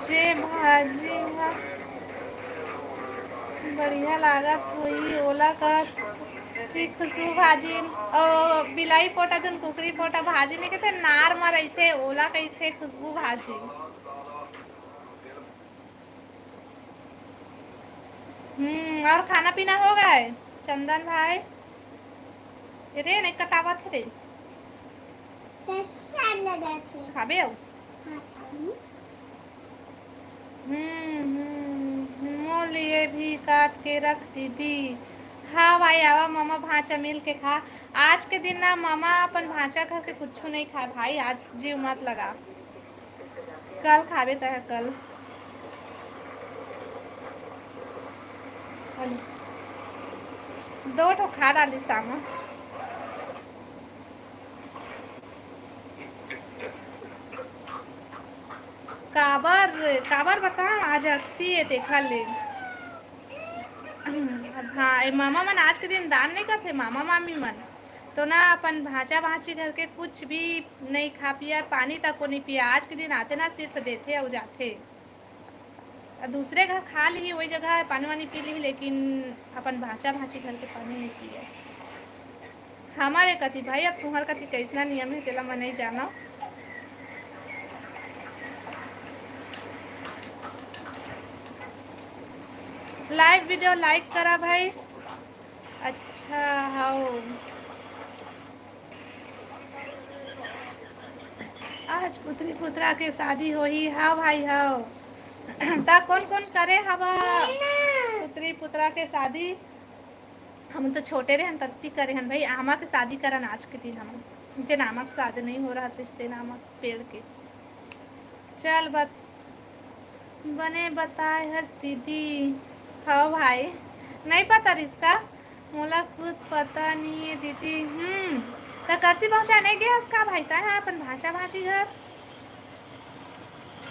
जे भाजी ह बढ़िया लागत होही, ओला कथी खुशबू भाजी। ओ, बिलाई पोटा, जोन कुकरी पोटा भाजी नहीं कथे, नार म रहिथे, ओला कहिथे खुशबू भाजी। हम्म, और खाना पीना हो गए चंदन भाई? ए रे, नहीं कटावत हे रे। कैसा लगा थे? खाबे हो? हाँ, खाऊं। हम्म, हम्म, मोर लिए भी काट के रख दीदी। हाँ भाई, आवा ममा भांचा मिल के खा। आज के दिन ना ममा अपन भांचा घर के कुछू नहीं खाए भाई, आज जीव मत लगा। कल खाबे तहे कल। दो ठो खा डाली सामा। काबर, काबर बता, आज अक्ति है देखा ले। हाँ, ए मामा मन आज के दिन दान नहीं करते, मामा मामी मन तो ना अपन भांचा भांची घर के कुछ भी नहीं खा पिया, पानी तक को नहीं पिया। आज के दिन आते ना सिर्फ देते और जाते। अ, दूसरे घर खा ली, वही जगह पानी वानी पी ली, लेकिन अपन भांचा भांची घर के पानी नहीं पिए। हमारे कति भाई, अब तुम्हार कति कैसना नियम है, तेला मैं नहीं जाना। Live video like करा भाई। अच्छा, हाओ। आज पुत्री पुत्रा के शादी होही। हाओ भाई, हाओ। ता कौन कौन करे हवा पुत्री पुत्रा के शादी? हम तो छोटे रहन तत्ती करे हन भाई, आमा के शादी करन आज के दिन हम, जेन आमा के शादी नहीं हो रहा, तो इससे आमा पेड़ के। चल बत-, बने बताए हस दीदी। हाँ भाई, नहीं पता रिस का, मोला खुद पता नहीं है दीदी। हम्म, त करसी पहुँचा नहीं गया हस का भाई, तय है अपन भांचा भांची घर।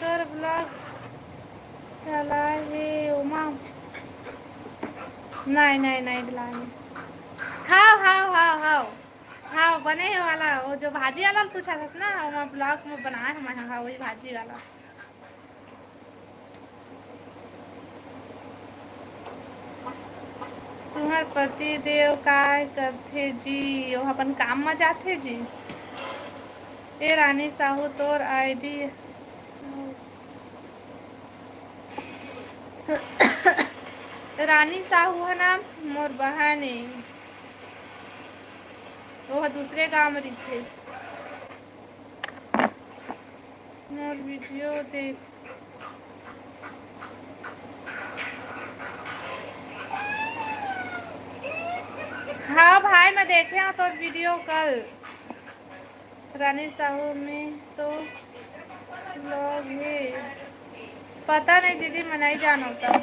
तोर vlog चला है ओमा। नहीं, नहीं, नहीं, बिलाए नहीं। हाव, हाव, हाव, हाव। हाव, बने है वाला, वो जो भाजी वाला पूछा था ना, ओमा vlog में बनाए हम, हाँ, वही भाजी वाला। तुम्हर पति देव काय करथे जी? वो अपन काम म जाथे जी। ए रानी साहू, तोर आईडी। रानी साहू ह ना मोर बहन ए, वो ह दूसरे गांव म रहिथे। मोर वीडियो देख। हाँ भाई, मैं देखे हूँ तोर वीडियो कल। रानी साहू में तो vlog है। पता नहीं दीदी, मैं नहीं जानता।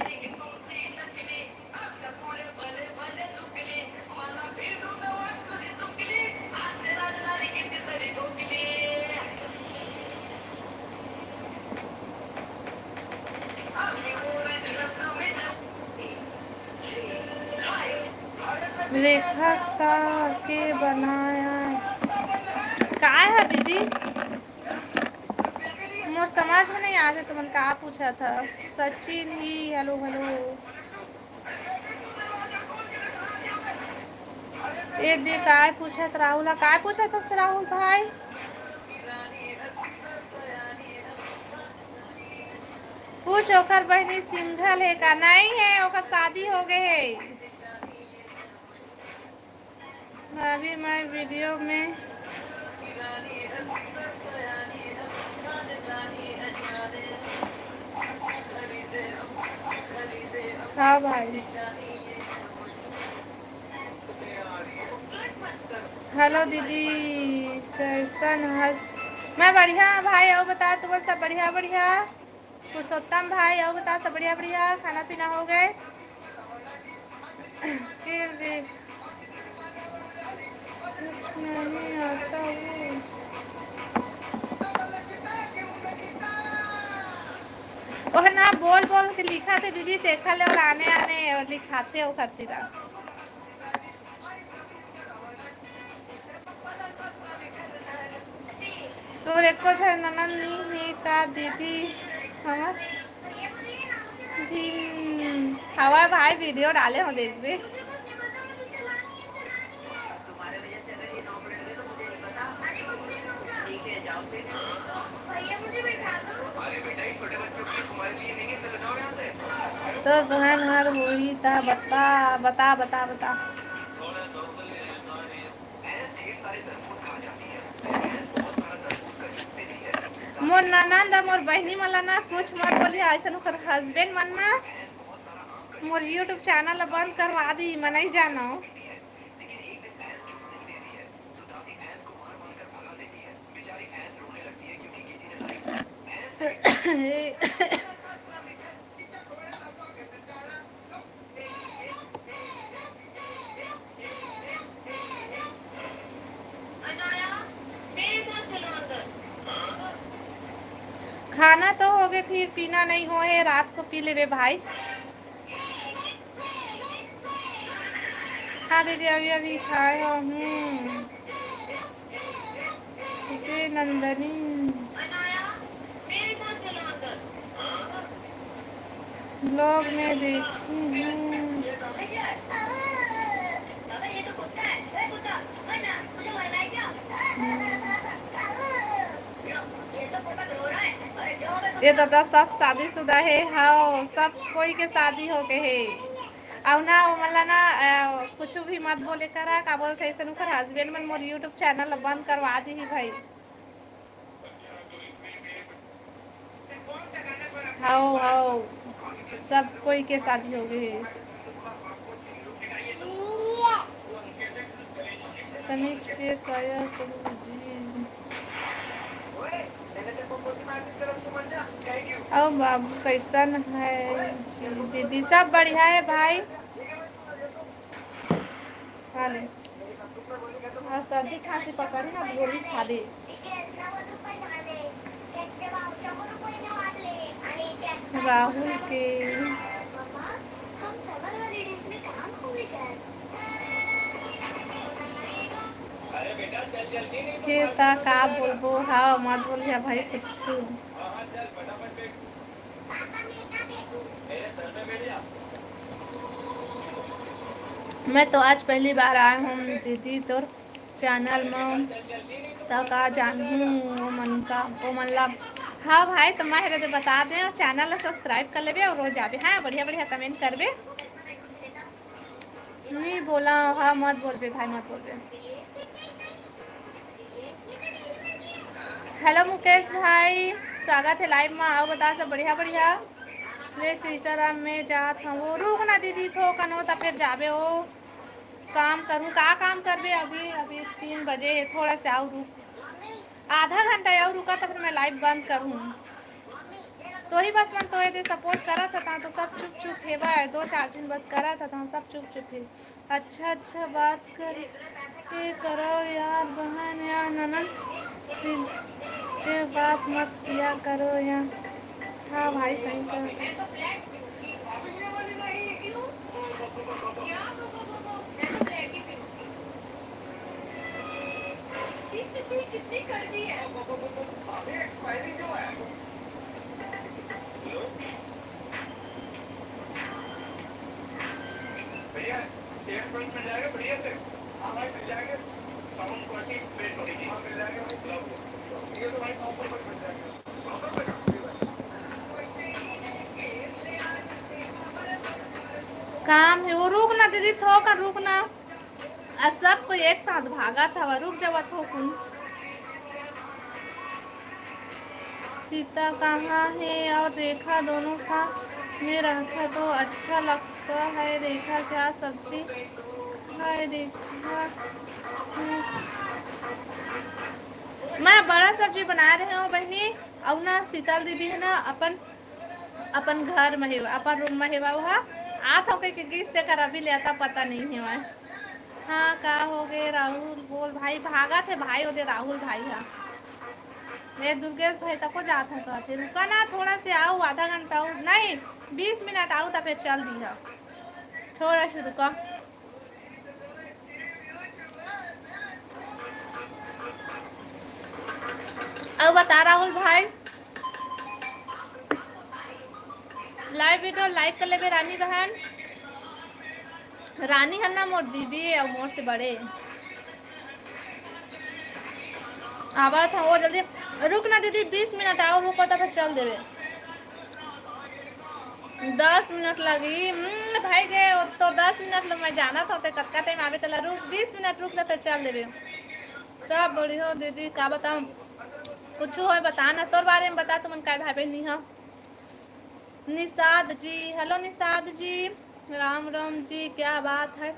रेखा का के बनाया? काय है दीदी? मोर समझ में नहीं आते तुमन का पूछा था। सचिन ही, हेलो, हेलो। ए दे, काय पूछत राहुल ह? काय पूछत हस राहुल भाई? पूछ, ओकर बहिनी single हे का? नहीं है, ओकर शादी हो गए है। अभी मैं वीडियो में हाँ भाई। हेलो दीदी, कैसन हस? मैं बढ़िया भाई, अउ बता, तुमन सब बढ़िया? बढ़िया। पुरुषोत्तम भाई, अउ बता, सब बढ़िया? बढ़िया, खाना पीना हो गए? फिर भी कुछ नहीं आता वो। ओह ना, बोल बोल के लिखा थे दीदी, देखा ले, और आने आने और लिखाते हो करती रहा। तोर एको झन ननद नी हे का दीदी? हमर दिन हवा भाई, वीडियो डाले हो, देखबे। तोर बहन हर होही ता बता, बता, बता, बता। मोर ननंद, मोर बहिनी मन ला ना कुछ मत बोलिहा, अइसन ओकर husband मन ना मोर YouTube चैनल ला बंद करवा दी, मैं नहीं जानव। खाना तो होगे, फिर पीना नहीं हो है, रात को पी लेबे भाई। हाँ दीदी, अभी अभी खाए हो। हम्म, ठीक है नंदनी। ब्लॉग में देखी हूँ। ये दादा सब शादीशुदा है। हाँ, सब कोई के शादी हो गए है। अउ ना, वो मन ला ना, अ, कुछ भी मत बोले करा, का बोलथे, ऐसे उनकर हस्बैंड मन मोर YouTube चैनल बंद करवा दी ही भाई। हाओ, हाओ, सब कोई के शादी हो गए है। तमीज के शायर करू जी। अउ बाबू कैसन है जी दीदी? सब बढ़िया है भाई। खा ले। हाँ, सर्दी खांसी पकड़ी ना, गोली खा ले। राहुल के फिर ता का बोलबो? हाँ, मत बोलिया भाई कुछ। मैं तो आज पहली बार आया हूँ दीदी तोर चैनल में, त का जानहूँ वो मन का, वो मन ला। हाँ भाई, तो मैं हेरे दे बता दे, चैनल ला सब्सक्राइब कर लेबे और रोज आबे, हाँ, बढ़िया बढ़िया कमेंट करबे। नहीं बोला, हाँ, मत बोलबे भाई, मत बोलबे। हेलो मुकेश भाई, स्वागत है लाइव में। आओ बता सब बढ़िया बढ़िया। ले सिस्टर, अब मैं जात हूँ। वो रुक ना दीदी, थो कनो त फिर जाबे। वो काम करूँ, का काम करबे? अभी अभी तीन बजे है, थोड़ा से आओ रुक, आधा घंटा आओ रुका, त फिर मैं लाइव बंद करूँ। तो ही बस मन तो ये दे सपोर्ट करत हता, तो सब चुप चुप हेवय, दो चार झन बस करत हता, सब चुप चुप हे। अच्छा अच्छा बात कर के करो यार बहन या ननद, फिर के बात मत किया करो या। हाँ भाई, सही कहा। काम है वो, रुक ना दीदी, थोका रुक ना। अब सब कोई एक साथ भागत हवा, रुक जावा थोकुन। सीता कहाँ है और रेखा दोनों साथ में रहता तो अच्छा लगता है। रेखा क्या सब्जी खाए? रेखा मैं बड़ा सब्जी बना रहे हो बहनी। अउ ना शीतल दीदी है ना अपन अपन घर में हेवा, अपन रूम में हेवा, ओहा आत हो कहिके गिस, तेकर अभी ले अता पता नहीं हेवय। हाँ, का हो गे राहुल? बोल भाई, भागत हे भाई, ओदे राहुल भाई हा। ए दुर्गेश भाई तको जात हो कहत हे, रुका ना थोड़ा से, आओ आधा घंटा, आओ नहीं, बीस मिनट आओ, त फिर चल दी हा। थोड़ा से रुका। अउ बता राहुल भाई, लाइव वीडियो लाइक कर लेबे रानी बहन। रानी हन ना मोर दीदी अउ मोर से बड़े। आवत हव वो जल्दी, रुक ना दीदी, बीस मिनट अउ रुको त फिर चल देबे। दस मिनट लगी। हम्म, भाई गे, वो तो दस मिनट ल मैं जानत हव, ते कतका टाइम आबे, तेला रुक, बीस मिनट रुक, त फिर चल देबे। सब बढ़िया हो दीदी, का बताऊं, कुछ होय बता ना, तोर बारे में बता, तुमन काय भाई बहन नहीं हो। निषाद जी, हेलो निषाद जी। राम राम जी, क्या बात है।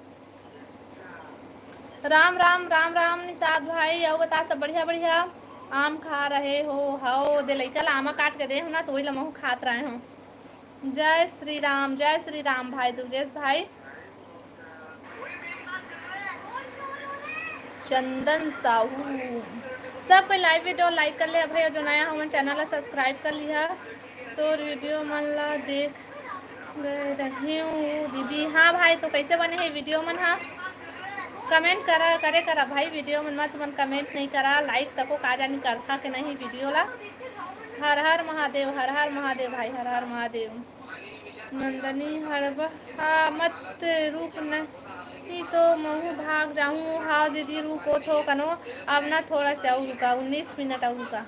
राम राम, राम राम निषाद भाई, अउ बता, सब बढ़िया बढ़िया? आम खा रहे हो? हव, दे लइका ला आमा काट के दे हूँ ना, तो वही ला महू खात रहे हूँ। जय श्री राम, जय श्री राम भाई दुर्गेश भाई। चंदन साहू, सब कोई लाइव वीडियो लाइक कर ले भाई, अउ जो नया हमन चैनल ला सब्सक्राइब कर लिहा। तोर वीडियो मन ला देख ले रही हूँ दीदी। हाँ भाई, तो कैसे बने हे वीडियो मन? हाँ, कमेंट करा, करे करा भाई, वीडियो मन मा तुमन कमेंट नहीं करा, लाइक तको का जानी करथा के नहीं वीडियो ला। हर हर महादेव, हर हर महादेव भाई, हर हर महादेव। नंदनी हड़बड़ा मत, रुक नहीं तो महू भाग जाहूँ। हाँ दीदी, रुको थो कनो, अब ना थोड़ा से अउ रुका, उन्नीस मिनट अउ रुका।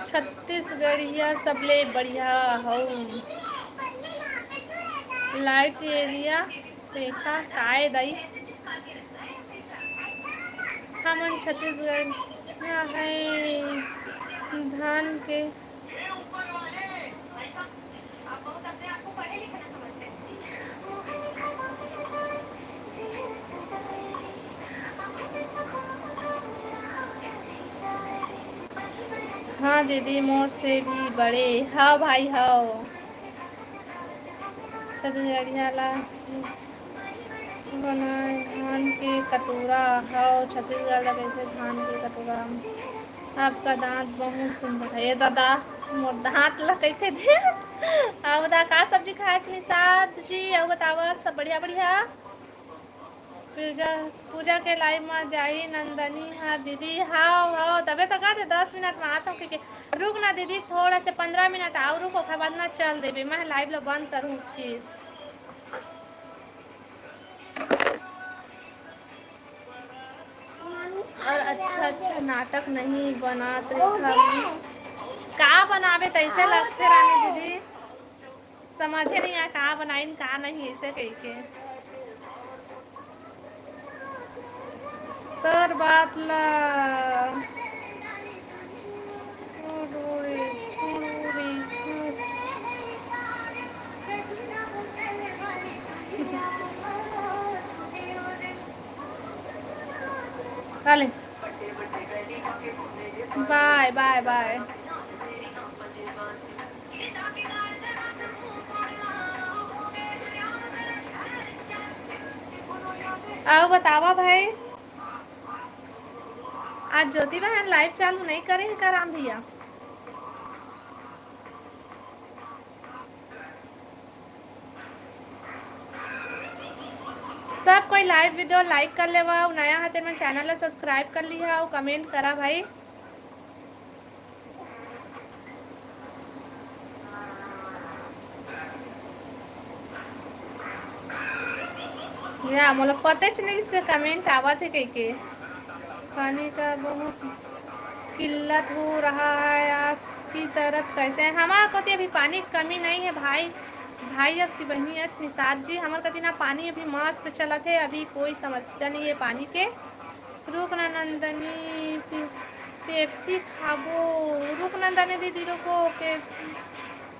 छत्तीसगढ़िया सबले बढ़िया हौ। लाइट एरिया देखा काय दाई? हमन छत्तीसगढ़ है, धान के हाँ दीदी, मोर से भी बड़े। हाँ भाई, हाँ। छत्तीसगढ़िया ला बनाए धान के कटोरा, हव, छत्तीसगढ़ ला कहिथे धान के कटोरा। आपका दांत बहुत सुंदर है। ए दादा, मोर दांत ला कहिथे दे। अउ बता, का सब्जी खाए हस निषाद जी? अउ बतावा, सब बढ़िया, बढ़िया? पूजा, पूजा के लाइव मा जाही नंदनी हर दीदी। हाव, हाव, तबे तो कहते दस मिनट मा आत हूँ, क्योंकि रुक ना दीदी, थोड़ा से पंद्रह मिनट अउ रुक, ओकर बाद ना चल देबे, मैं लाइव ला बंद करूँ फिर। और अच्छा अच्छा नाटक नहीं बनात रेखा। का बनाबे तैसे लगथे रानी दीदी, समझे नहीं आ का बनाइन का नहीं, ऐसे कह के। तोर बात ला छोड़ो रे, छोड़ो रे, बस। काले। बाय, बाय, बाय। अउ बतावा भाई, आज ज्योति बहन लाइव चालू नहीं करे हे का राम भैया? सब कोई लाइव वीडियो लाइक कर लेवा, अउ नया हा तेमन चैनल ला सब्सक्राइब कर लिहा अउ कमेंट करा भाई। या मोला पतेच नहीं से कमेंट आवत हे कहिके। पानी का बहुत किल्लत हो रहा है आपकी तरफ, कैसे है? हमार कोती अभी पानी की कमी नहीं है भाई, भाई अस की बहिनी अस निषाद जी, हमार कती ना पानी अभी मस्त चलत है, अभी कोई समस्या नहीं है पानी के। रुक ना नंदनी, पे-, पेप्सी खाबो। रुक नंदनी दीदी, रुको, पेप्सी।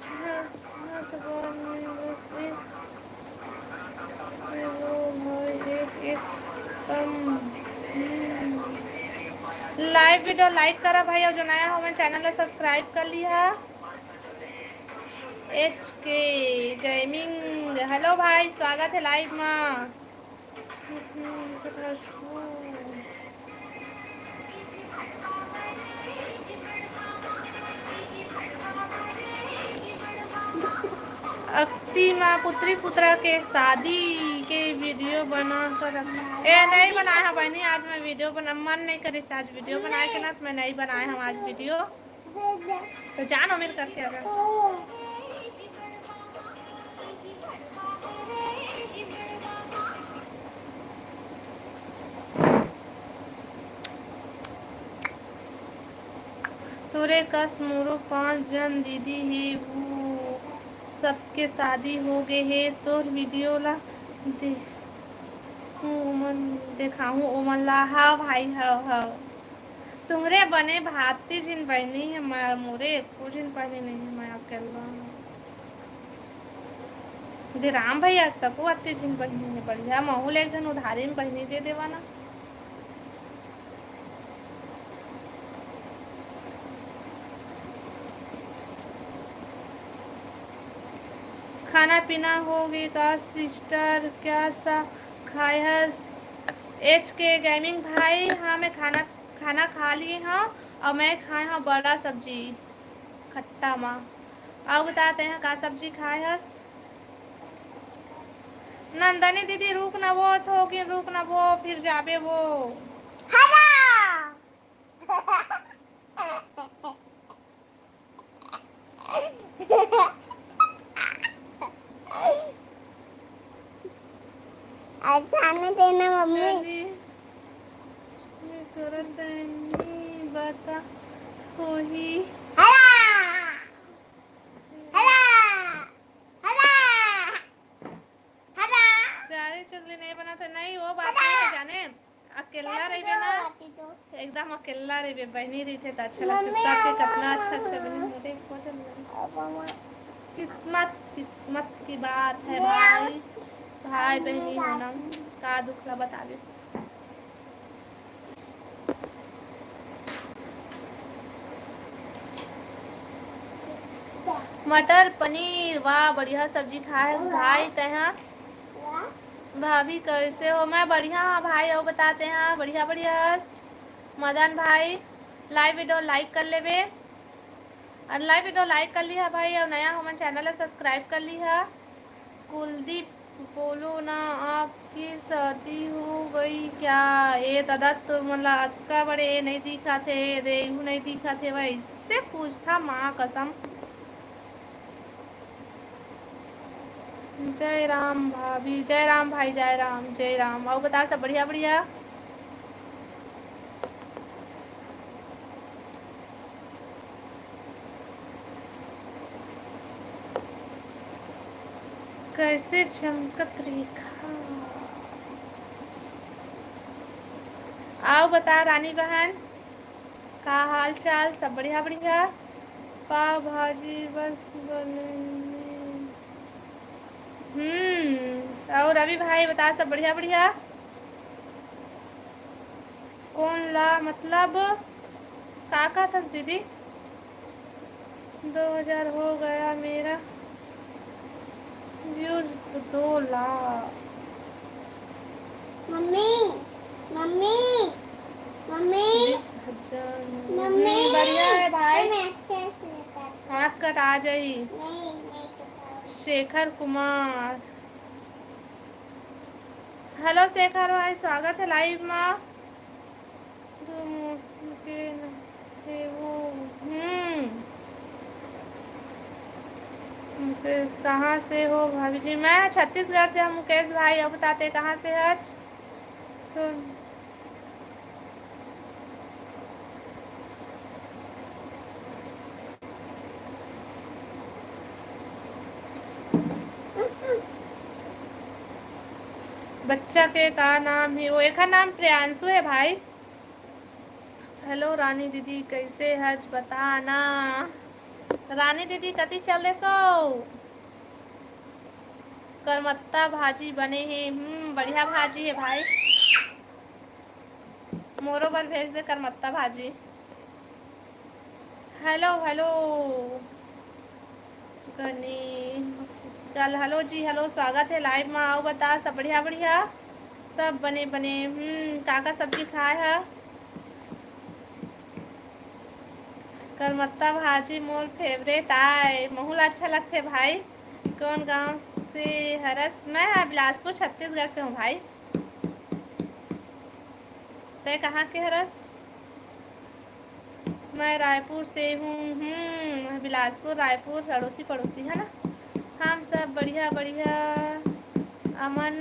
छह, सात बार में बस एक, वो भाई, एक, एक कम। हम्म। लाइव वीडियो लाइक करा भाई, अउ जो नया हो, हमर चैनल ला सब्सक्राइब कर लिहा। एच के गेमिंग, हेलो भाई, स्वागत है लाइव मा। अक्ति मा पुत्री पुत्रा के शादी के वीडियो बना कर। ए, नहीं बनाए हा बहिनी, आज मैं वीडियो बना, मन नहीं करिस आज वीडियो बनाए के ना, तो मैं नहीं बनाए हूँ आज वीडियो। तो जान मेरे करके आ जा। तोरे कस मोरो पाँच जन दीदी हे, वो सबके शादी हो गे हे। तोर वीडियो ला दे, ओमन देखाहूँ ओमन ला। हाँ भाई, हाँ, हाँ। तुम्हरे बने भारती झिन बहिनी हे, मैं मोरे एको झिन बहिनी नहीं हे, मैं अकेला हूँ। दे राम भैया, तको अत्ते झिन बहिनी हे, बढ़िया महू ल एक झन उधारी में बहिनी दे देवा ना। खाना पीना हो गे का सिस्टर? क्या सा खाए हस? एच के गेमिंग भाई, हाँ, मैं खाना, खाना खा लिए हँव अउ मैं खाए हँव बड़ा सब्जी खट्टा मा। अउ बता, तैं ह का सब्जी खाए हस? नंदनी दीदी, रुक ना वो, थोकिन रुक ना वो, फिर जाबे वो। हरा। अच्छा, आने देना मम्मी। चली, मैं करत नहीं बता कोई। हला। हला। हला। हला। चारी चुगली नहीं बना तो नहीं, वो बात नहीं है जाने। अकेला रहिबे ना, एकदम अकेला रहिबे, बहिनी रहिथे त अच्छा लगथे। सबके कतना अच्छा अच्छा बहिनी होथे। किस्मत, किस्मत की बात है भाई, भाई बहिनी होना का दुख ला बताबे। मटर पनीर, वाह, बढ़िया सब्जी खाए हस भाई तैं ह। भाभी कैसे हो? मैं बढ़िया हाँ भाई, अउ बता तैं ह? बढ़िया, बढ़िया हस। मदन भाई, live video like कर लेबे, अउ live video like कर लिहा भाई, अउ नया हमन channel ला subscribe कर लिहा। कुलदीप, बोलो ना, आपकी शादी हो गई क्या? ए दादा, तुमन ला अतका बड़े ए नहीं दिखत हे, रेहू नहीं दिखत हे, वैसे पूछथा माँ कसम। जय राम भाभी, जय राम भाई, जय राम, जय राम। अउ बता, सब बढ़िया, बढ़िया? कैसे चमकत रेखा। अउ बता रानी बहन, का हाल चाल? सब बढ़िया, बढ़िया। पाव भाजी बस बने। हम्म, अउ रवि भाई बता, सब बढ़िया, बढ़िया? कोन ला, मतलब, का कहत हस दीदी? दो हजार हो गया मेरा views, दो लाख। मम्मी, मम्मी, मम्मी, बीस हजार। मम्मी, बढ़िया है भाई। हाथ कटा जाही। शेखर कुमार। हेलो शेखर भाई, स्वागत है live मा। दो मौसम के न-, हे वो, हम्म। मुकेश, कहाँ से हो भाभी जी? मैं छत्तीसगढ़ से हूँ मुकेश भाई। अउ बता तैं कहाँ से हच? तो बच्चा के का नाम हे? वो एकर नाम प्रियांशु हे भाई। हेलो रानी दीदी, कैसे हच बता ना। रानी दीदी कति चल देसो? करमत्ता भाजी बने हे। हम्म, बढ़िया भाजी हे भाई। मोरो बर भेज दे करमत्ता भाजी। Hello, hello. गनी, कल हेलो जी, हेलो, स्वागत है live मा। अउ बता, सब बढ़िया, बढ़िया? सब बने, बने। हम्म, का का सब्जी खाए ह? करमत्ता भाजी मोर favourite आय, महू ला अच्छा लगथे भाई। कौन गांव से हरस? मैं बिलासपुर, छत्तीसगढ़ से हूँ भाई। तय कहाँ के हरस? मैं रायपुर से हूँ। हम्म, बिलासपुर, रायपुर पड़ोसी, पड़ोसी है ना। हम सब बढ़िया, बढ़िया। अमन,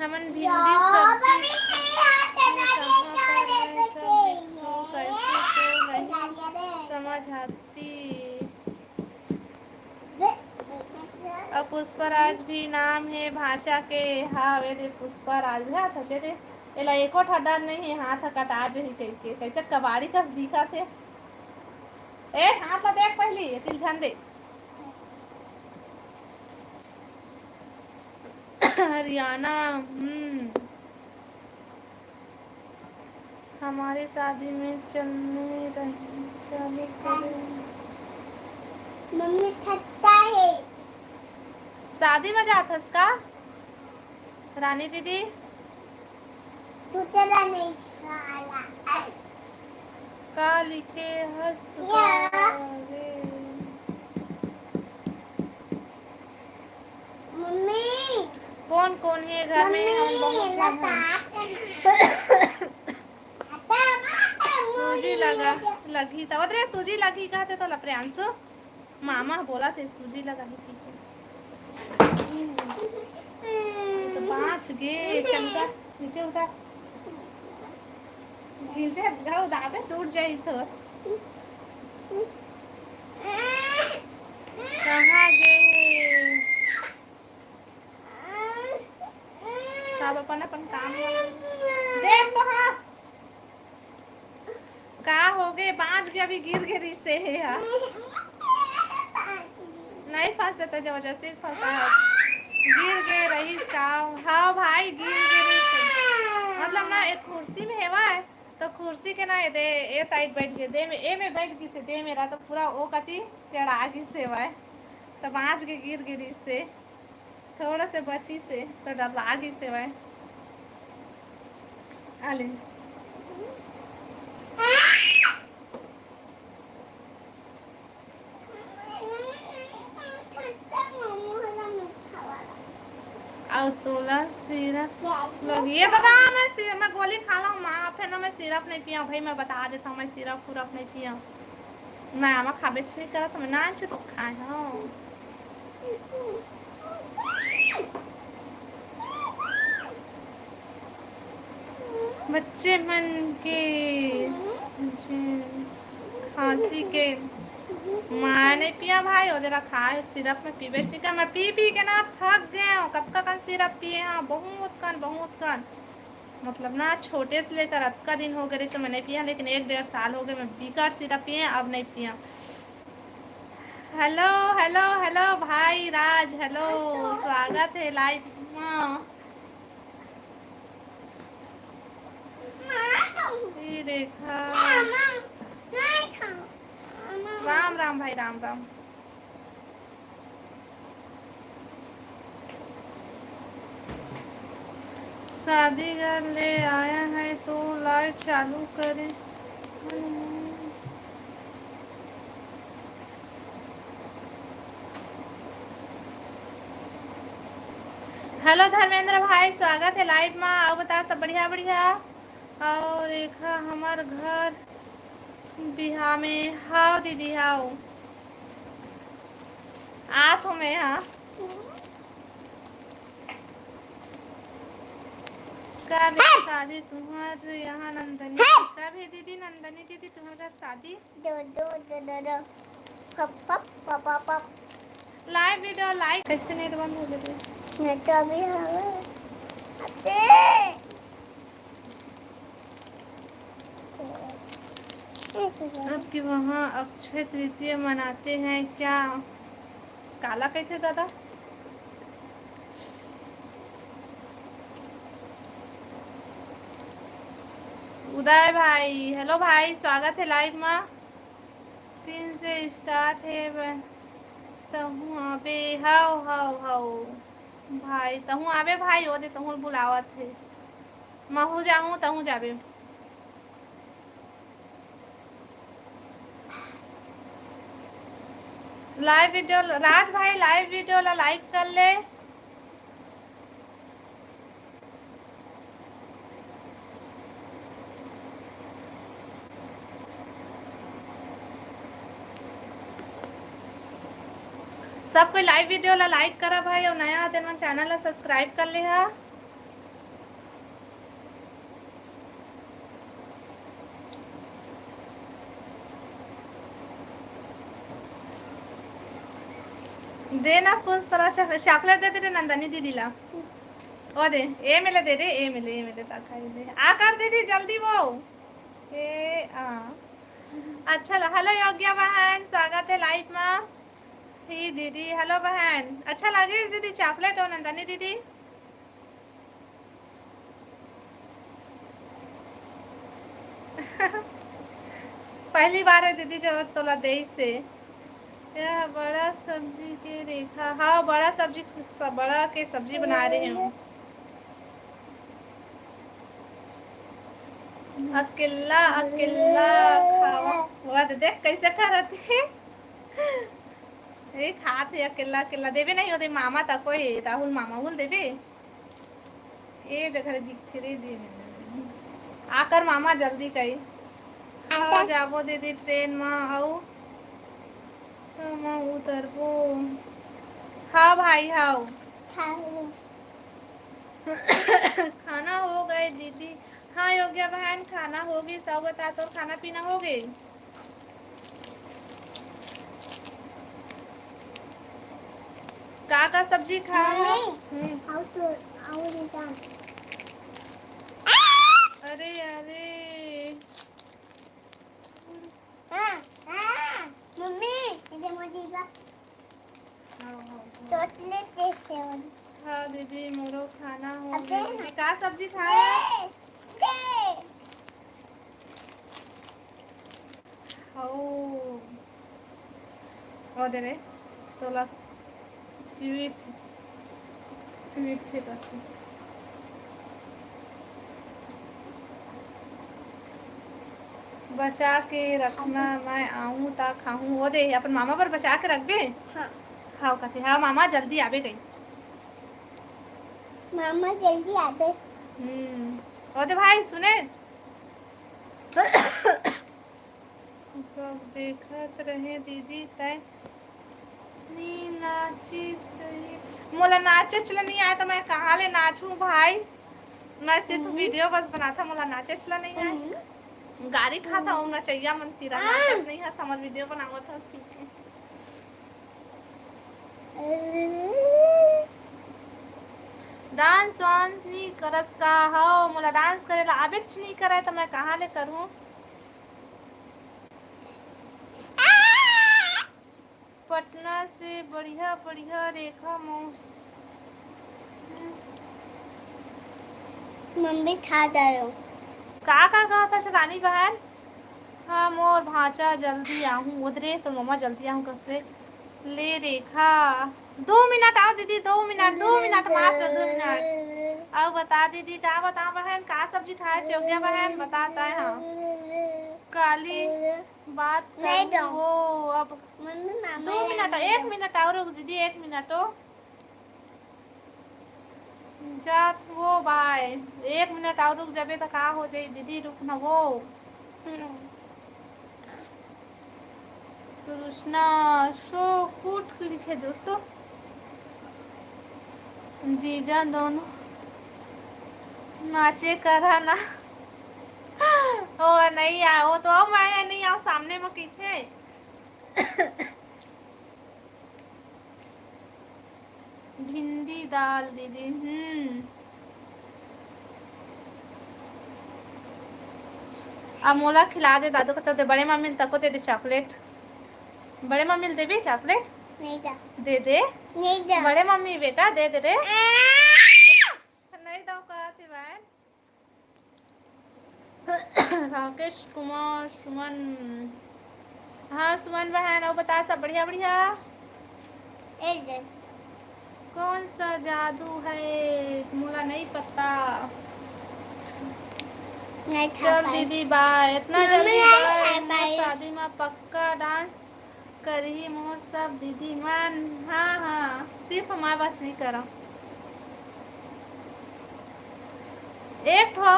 हमन भिंडी सब्जी। कहाँ पर है सब देखो, कैसे तो नहीं समझ आती। अउ पुष्पराज भी नाम हे भांचा के। हाँ, वे दे पुष्पराज, हाँ, थचे दे। एला एको ठा डर नहीं हे, हाथ ह कटा जही कहिके। कैसे कबाड़ी कस दिखत हे। ए, हाथ ला देख पहिली, एतिल झन दे। हरियाणा। हम्म। हमारी शादी में चलने रही, चले करे। मम्मी थकता है। शादी में जात हस का, रानी दीदी? छूटेला नहीं साला। का लिखे हस या। का रे? मम्मी। कौन कौन हे घर में? मम्मी, हम बहुत झन हन। सूजी लगा, लगही त, ओदे सूजी लगही कहते तो ला प्रियांशु। मामा बोला थे सूजी लगाही की। ये तो बाँच गे, चल उतार, नीचे उतार। गिरबे, घाव दाबे, टूट जाही तो। कहाँ गे? सब अपन अपन काम में। देख तो हाँ। का हो गे? बाँच गे, अभी गिर गे रिहिसे हे हा। नहीं फंसे तो जबरदस्ती फंसा है। गिर गे रहिस का? हाँ भाई, गिर गे रिहिसे। मतलब ना, एक कुर्सी में हेवय, तो कुर्सी के ना, ए दे, ए side बैठ गे, दे में, ए में बैठ गिसे, दे मेरा तो पूरा ओ कति टेढ़ा गिसे हेवय, तो बाँच गे, गिर गे रिहिसे। थोड़ा से बचिसे, तो डर्रा गिसे हेवय। आले। अउ तोला सिरप लगी। ये दादा, मैं सि-, मैं गोली खा लूँ माँ, फिर ना मैं सिरप नहीं पिया भाई, मैं बता देता हूँ, मैं सिरप उरप नहीं पिया। ना, मैं खाबे छे करत, मैं ना अच्छे तो खाए हूँ। बच्चे मन के जे खांसी के मैं नहीं पिया भाई, ओदे रखा है सिरप में पीबे नहीं कर। मैं पी पी के ना थक गए हूँ, कतका कन सिरप पिए हाँ, बहुत कन, बहुत कन। मतलब ना, छोटे से लेकर अतका दिन हो गए, तो मैं नहीं पिया, लेकिन एक डेढ़ साल हो गए, मैं बिकट सिरप पिए, अब नहीं पिया। हेलो, हेलो, हेलो भाई राज, हेलो, स्वागत है लाइव में। ये देखा। राम राम भाई, राम राम। शादी घर ले आया है तो लाइट चालू करे। हेलो धर्मेंद्र भाई, स्वागत है लाइव मा। अउ बता, सब बढ़िया बढ़िया? अउ रेखा, हमर घर बिहाव में। हाव दीदी, हाव। आत हूँ मैं, हाँ। कब हे शादी तुम्हार यहाँ नंदनी? कब हे दीदी, नंदनी दीदी, तुम्हार घर शादी? दो, दो, दो, दो, दो। पप, पप, पप, पप, पप। लाइव वीडियो लाइक। कैसे नेट बंद हो गया? नेट तो अभी हवे। अबे। आपके वहाँ अक्षय तृतीया मनाते हैं क्या? काला कहिथे दादा? उदय भाई, हेलो भाई, स्वागत है लाइव मा। तीन से स्टार्ट है ब-, तहूँ आबे, हाव, हाव, हाव। भाई, तहूँ आबे भाई, ओदे तहूँ बुलावत हे। महूँ जाहूँ, तहूँ जाबे। लाइव वीडियो ल-, राज भाई, लाइव वीडियो ला लाइक कर ले। सब कोई लाइव वीडियो ला लाइक करा भाई, अउ नया आते मन चैनल ला सब्सक्राइब कर ले हा। दे ना पुष्पराज, चॉकलेट दे दे रे नंदनी दीदी ला। ओ दे, ए मिले दे रे, ए मिले, ए मिले, ताका ए दे। आ कर दीदी, जल्दी वो। ए, आ। अच्छा ल-, हेलो योग्या बहन, स्वागत है लाइव मा। ही दीदी, हेलो बहन। अच्छा लगे दीदी चॉकलेट हो नंदनी दीदी? पहली बार है दीदी, जब तोला देइस हे। यह बड़ा सब्जी के रेखा, हाँ, बड़ा सब्जी, बड़ा के सब्जी बना रहे हूँ। अकेला, अकेला खावा। वाह, तो देख कैसे करत हे। ए, खात हे अकेला, अकेला। देबे नहीं होते मामा तको हे, राहुल मामा बोल देबे। ए जगह दिखथे रे जी। आकर मामा जल्दी कई। हाँ, जाबो दीदी ट्रेन म, अउ त म उतरबो। हाँ भाई, हाँ। खाना हो गए दीदी। हाँ योग्या बहन, खाना हो गई। सब बता, तोर खाना पीना हो गए? का का सब्जी खाए हो? मम्मी, हम्म। आओ तो, आओ निकाल। अरे, अरे। हाँ, हाँ, मम्मी, ये मुझे बा-, हाँ, हाँ, हाँ। चॉकलेट दे सेवन। हाँ दीदी, मोरो खाना हो अबे गया। ना। का सब्जी खाए? दे, दे। हौ। ओ दे रे, तोला ट्वीट, ट्वीट के करके। बचा के रखना, मैं आऊँ ता खाहूँ। ओ दे, अपन मामा बर बचा के रखबे? हाँ। खाओ कथे, हाँ मामा जल्दी आबे कही। मामा जल्दी आबे। हम्म। ओ दे भाई, सुने? कब देखत रहे दीदी तै नी नाचिस तै। मोला नाचे चला नहीं आए तो मैं कहाँ ले नाचूं भाई? मैं सिर्फ हम्म। वीडियो बस बनाथा, मोला नाचे चला नहीं आए। हम्म। गारी खाता हूँ नचैया मन तीरा, हाँ। नाचत नहीं है, हमर वीडियो बनावत हस कि। डांस वांस नी करस का? हव, मोला डांस करे ला आबेच नी करे, त मैं कहाँ ले करहूँ? पटना से बढ़िया बढ़िया रेखा मौस-, मम्मी खा जायो। का, का कहत हस रानी बहन? हाँ, मोर भांचा जल्दी आहूँ। ओ दे रे, तोर मम्मा जल्दी आहूँ कहत हे। ले रेखा, दो मिनट आओ दीदी, दो मिनट, दो मिनट, मात्र दो मिनट। अउ बता दीदी, का बताओ बहन, का सब्जी खाए चौकिया बहन, बता तय हाँ। काली बात नहीं कर दो। वो अब मम्मी, मामा दो मिनट, नहीं एक दो। मिनट और रुक दीदी, एक मिनट हो। जात वो बाय, एक मिनट और रुक जाबे त का हो जाई दीदी, रुक ना वो। हम्म। कृष्णा सो कूट के लिखे दो तो। जीजा दोनों नाचे करा ना। ओ नहीं आ, वो तो अब मैं नहीं आओ सामने में किसे। भिंडी दाल दीदी, हम्म। अब मोला खिला दे दादू को, तो दे बड़े मम्मी तको दे दे चॉकलेट। बड़े मम्मी देबे चॉकलेट? नहीं जा। दे दे। नहीं जा। बड़े मम्मी बेटा दे दे रे। आ! नहीं दो कहत हे बहन। राकेश कुमार सुमन। हाँ सुमन बहन, अउ बता सब बढ़िया बढ़िया? ए दे। कौन सा जादू है मोला नहीं पता। नहीं था चल पाई। दीदी बाय, इतना मम्मी जल्दी नहीं बाय, था मोर पाई। शादी में पक्का डांस करही मोर सब दीदी मन। हाँ, हाँ, सिर्फ मैं बस नहीं करा। एक ठो,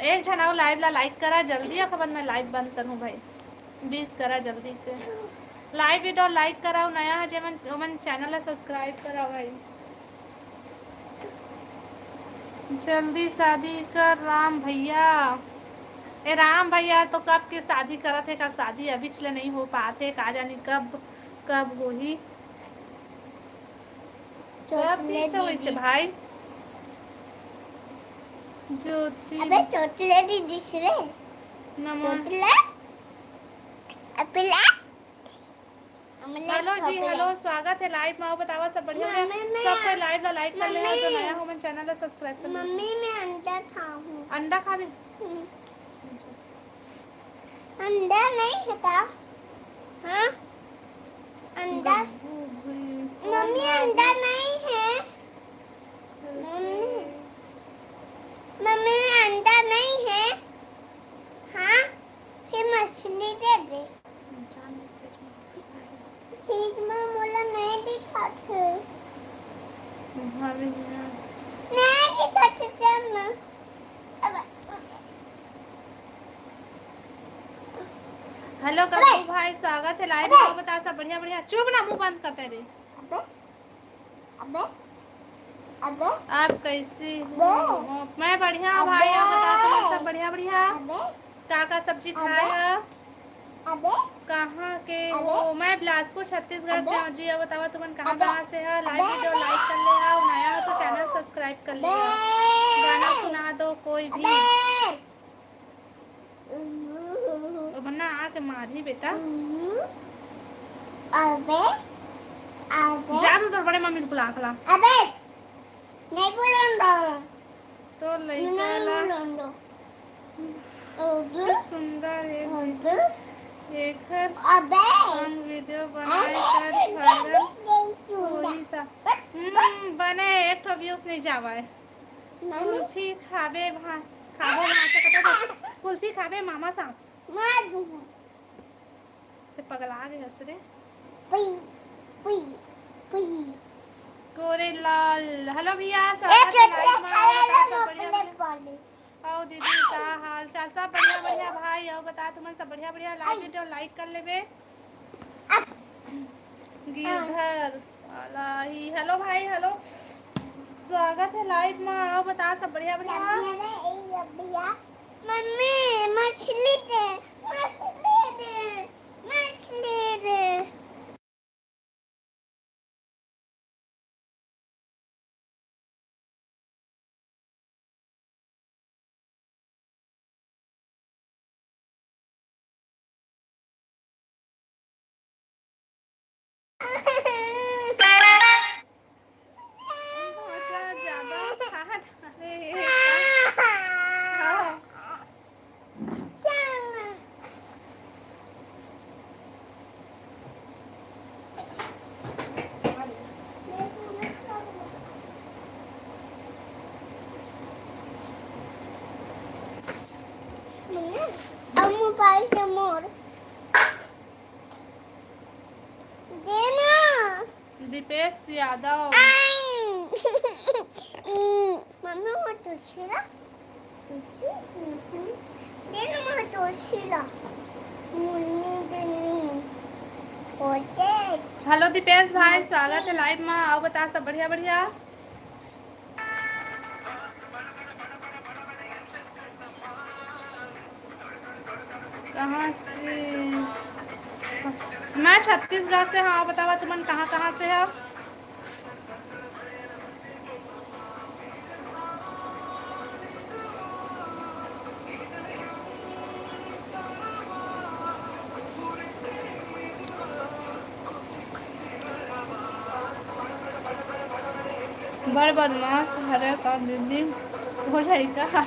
एक झन अउ लाइव ला लाइक करा जल्दी, अखबन मैं लाइव बंद करहूँ भाई। बीस करा जल्दी से। लाइव वीडियो लाइक करा, नया है जेमन, ओमन चैनल ला सब्सक्राइब करा भाई। जल्दी शादी कर राम भैया। ए राम भैया तो कब के शादी करत हे, का शादी अभी ले नहीं हो पात हे, का जानी कब, कब होही। कब चॉकलेट तीस होइस दीदी। भाई? ज्योति अबे चॉकलेट दीदी रे। नमन। चॉकलेट? अपिला? हेलो जी, हेलो, स्वागत है लाइव में। आओ बतावा सब बढ़िया हो? मम्मी, मैं सब कोई लाइव ला लाइक कर ले, जो मम्मी, नया हो मन चैनल ला सब्सक्राइब कर ले। मम्मी, मैं अंडा खाऊं। अंडा खाबे? हम्म। अंडा नहीं है का? हाँ, अंडा। गब्बू भी मम्मी, अंडा नहीं है। मम्मी, मम्मी, अंडा नहीं है। हाँ, फिर मछली दे दे। फ्रिज में मोला नहीं दिखाते। भाभी जी, हाँ। नहीं दिखाते, चल ना। अब हेलो अबे। गब्बू भाई, स्वागत है लाइव अबे। में। बता, सब बढ़िया? बढ़िया। चुप ना, मुंह बंद करते रहे। अबे, अबे, अबे। आप कैसे हो? अबे। मैं बढ़िया हूँ भाई, आप बताओ, तुम सब अबे। बढ़िया? बढ़िया। अबे। का का सब्जी अबे। खाए हो? अबे। कहाँ के अबे। हो? मैं बिलासपुर, छत्तीसगढ़ से अबे। हूँ जी। अब बताओ, तुमन कहाँ अबे। कहाँ से हो? लाइव अबे। वीडियो लाइक कर ले हो, नया हो तो चैनल सब्सक्राइब कर ले हो। अबे। गाना सुना दो कोई भी। अबे। अब ना आके मारही बेटा। अबे, अबे। जा तो तोर बड़े मम्मी ल बुला के ला। अबे, नहीं बोलन बाबा। तो लइका नहीं ला। बोलन दो। अबे, सुंदर है। अबे। एकर अबे। हम वीडियो बनाए अबे, कर viral नहीं सुंदर। होई ता। हम्म, बने एक ठो views नहीं जावा है। मम्मी। कुल्फी खाबे भा-, खाबो भांचा कटा दे। कुल्फी खाबे मामा साथ। मार दूंगा। ते पगला गे हस रे। पुई, पुई, पुई। गोरे लाल। हेलो भैया, स्वागत है लाइव में। खाया था सब ना बढ़िया, बढ़िया। Polish। आओ दीदी, का हाल चाल? सब बढ़िया, बढ़िया भाई। आओ बता, तुमन सब बढ़िया, बढ़िया। लाइव वीडियो लाइक कर लेबे। गिरधर वाला ही। हेलो भाई, हेलो, स्वागत है लाइव में। आओ बता, सब बढ़िया, बढ़िया। मम्मी, मछली दे, मछली दे, मछली दे। अब मोबाइल के मोर देना। दीपेश यादव। मम्मी, वो तुलसी ला। तुलसी? हम्म। दे ना, वो तुलसी ला। मुन्नी, दुन्नी। ओके। हेलो दीपेश भाई, स्वागत है लाइव में। आओ बता, सब बढ़िया, बढ़िया? कहाँ से? मैं छत्तीसगढ़ से। हाँ, बतावा तुमन कहाँ कहाँ से हो? बड़ बदमाश हरे का दीदी, वो लइका।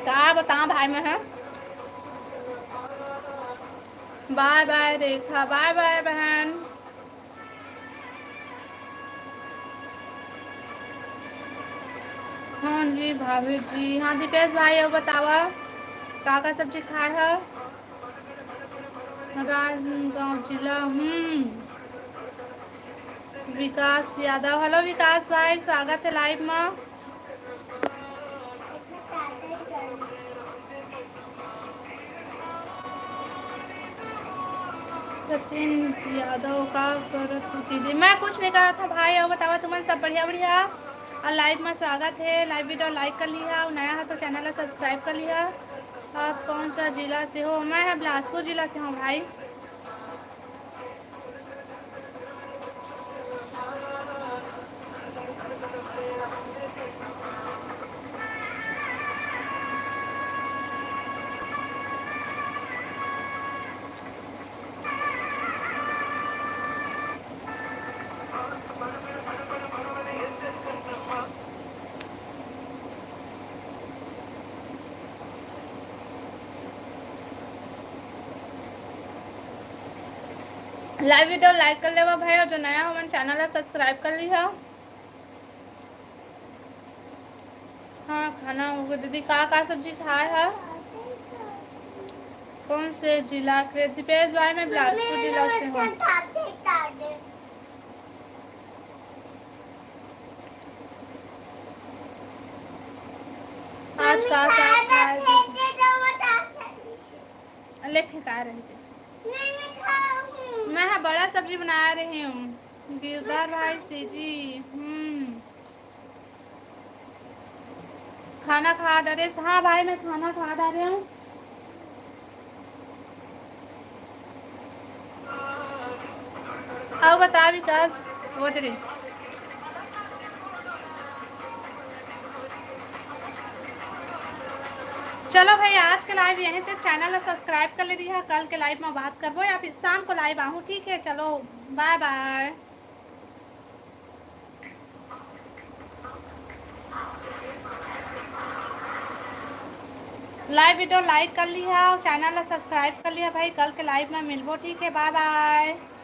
का बताओ भाई, मैं है। बाय बाय रेखा, बाय बाय बहन। हाँ जी भाभी जी। हाँ दीपेश भाई, अब बतावा का का सब्जी खाए ह? राजनांदगांव जिला। हम्म। विकास यादव, हेलो विकास भाई, स्वागत है लाइव में। सचिन यादव, का करत हो दीदी? मैं कुछ नहीं करत था भाई। और बतावा तुमन सब बढ़िया बढ़िया? और लाइव में स्वागत है। लाइव वीडियो लाइक कर लिहा, और नया है तो चैनल ला सब्सक्राइब कर लिहा। आप कौन सा जिला से हो? मैं है बिलासपुर जिला से हूँ भाई। Live video like कर लेवा भाई, और जो नया हो मन channel ला subscribe कर लिहा। हाँ, खाना हो गया दीदी। का का सब्जी खाए हा? कौन से जिला के? दीपेश भाई, मैं बिलासपुर जिला से हूँ। आज का साग खाए? ले फेंका रही थे। मैं हा बड़ा सब्जी बना रही हूँ। गिरधर भाई सीजी, हम्म। खाना खा डारे। हाँ भाई, मैं खाना खा डारे हूँ। आओ बता विकास, वो तेरे। चलो भाई, आज के live यहीं तक। Channel ला subscribe कर ले रही है, कल के live में बात करबो या फिर शाम को live आहूँ, ठीक है? चलो, bye bye। Live video like कर लिहा, channel ला subscribe कर लिहा भाई। कल के live में मिलबो, ठीक है? Bye bye।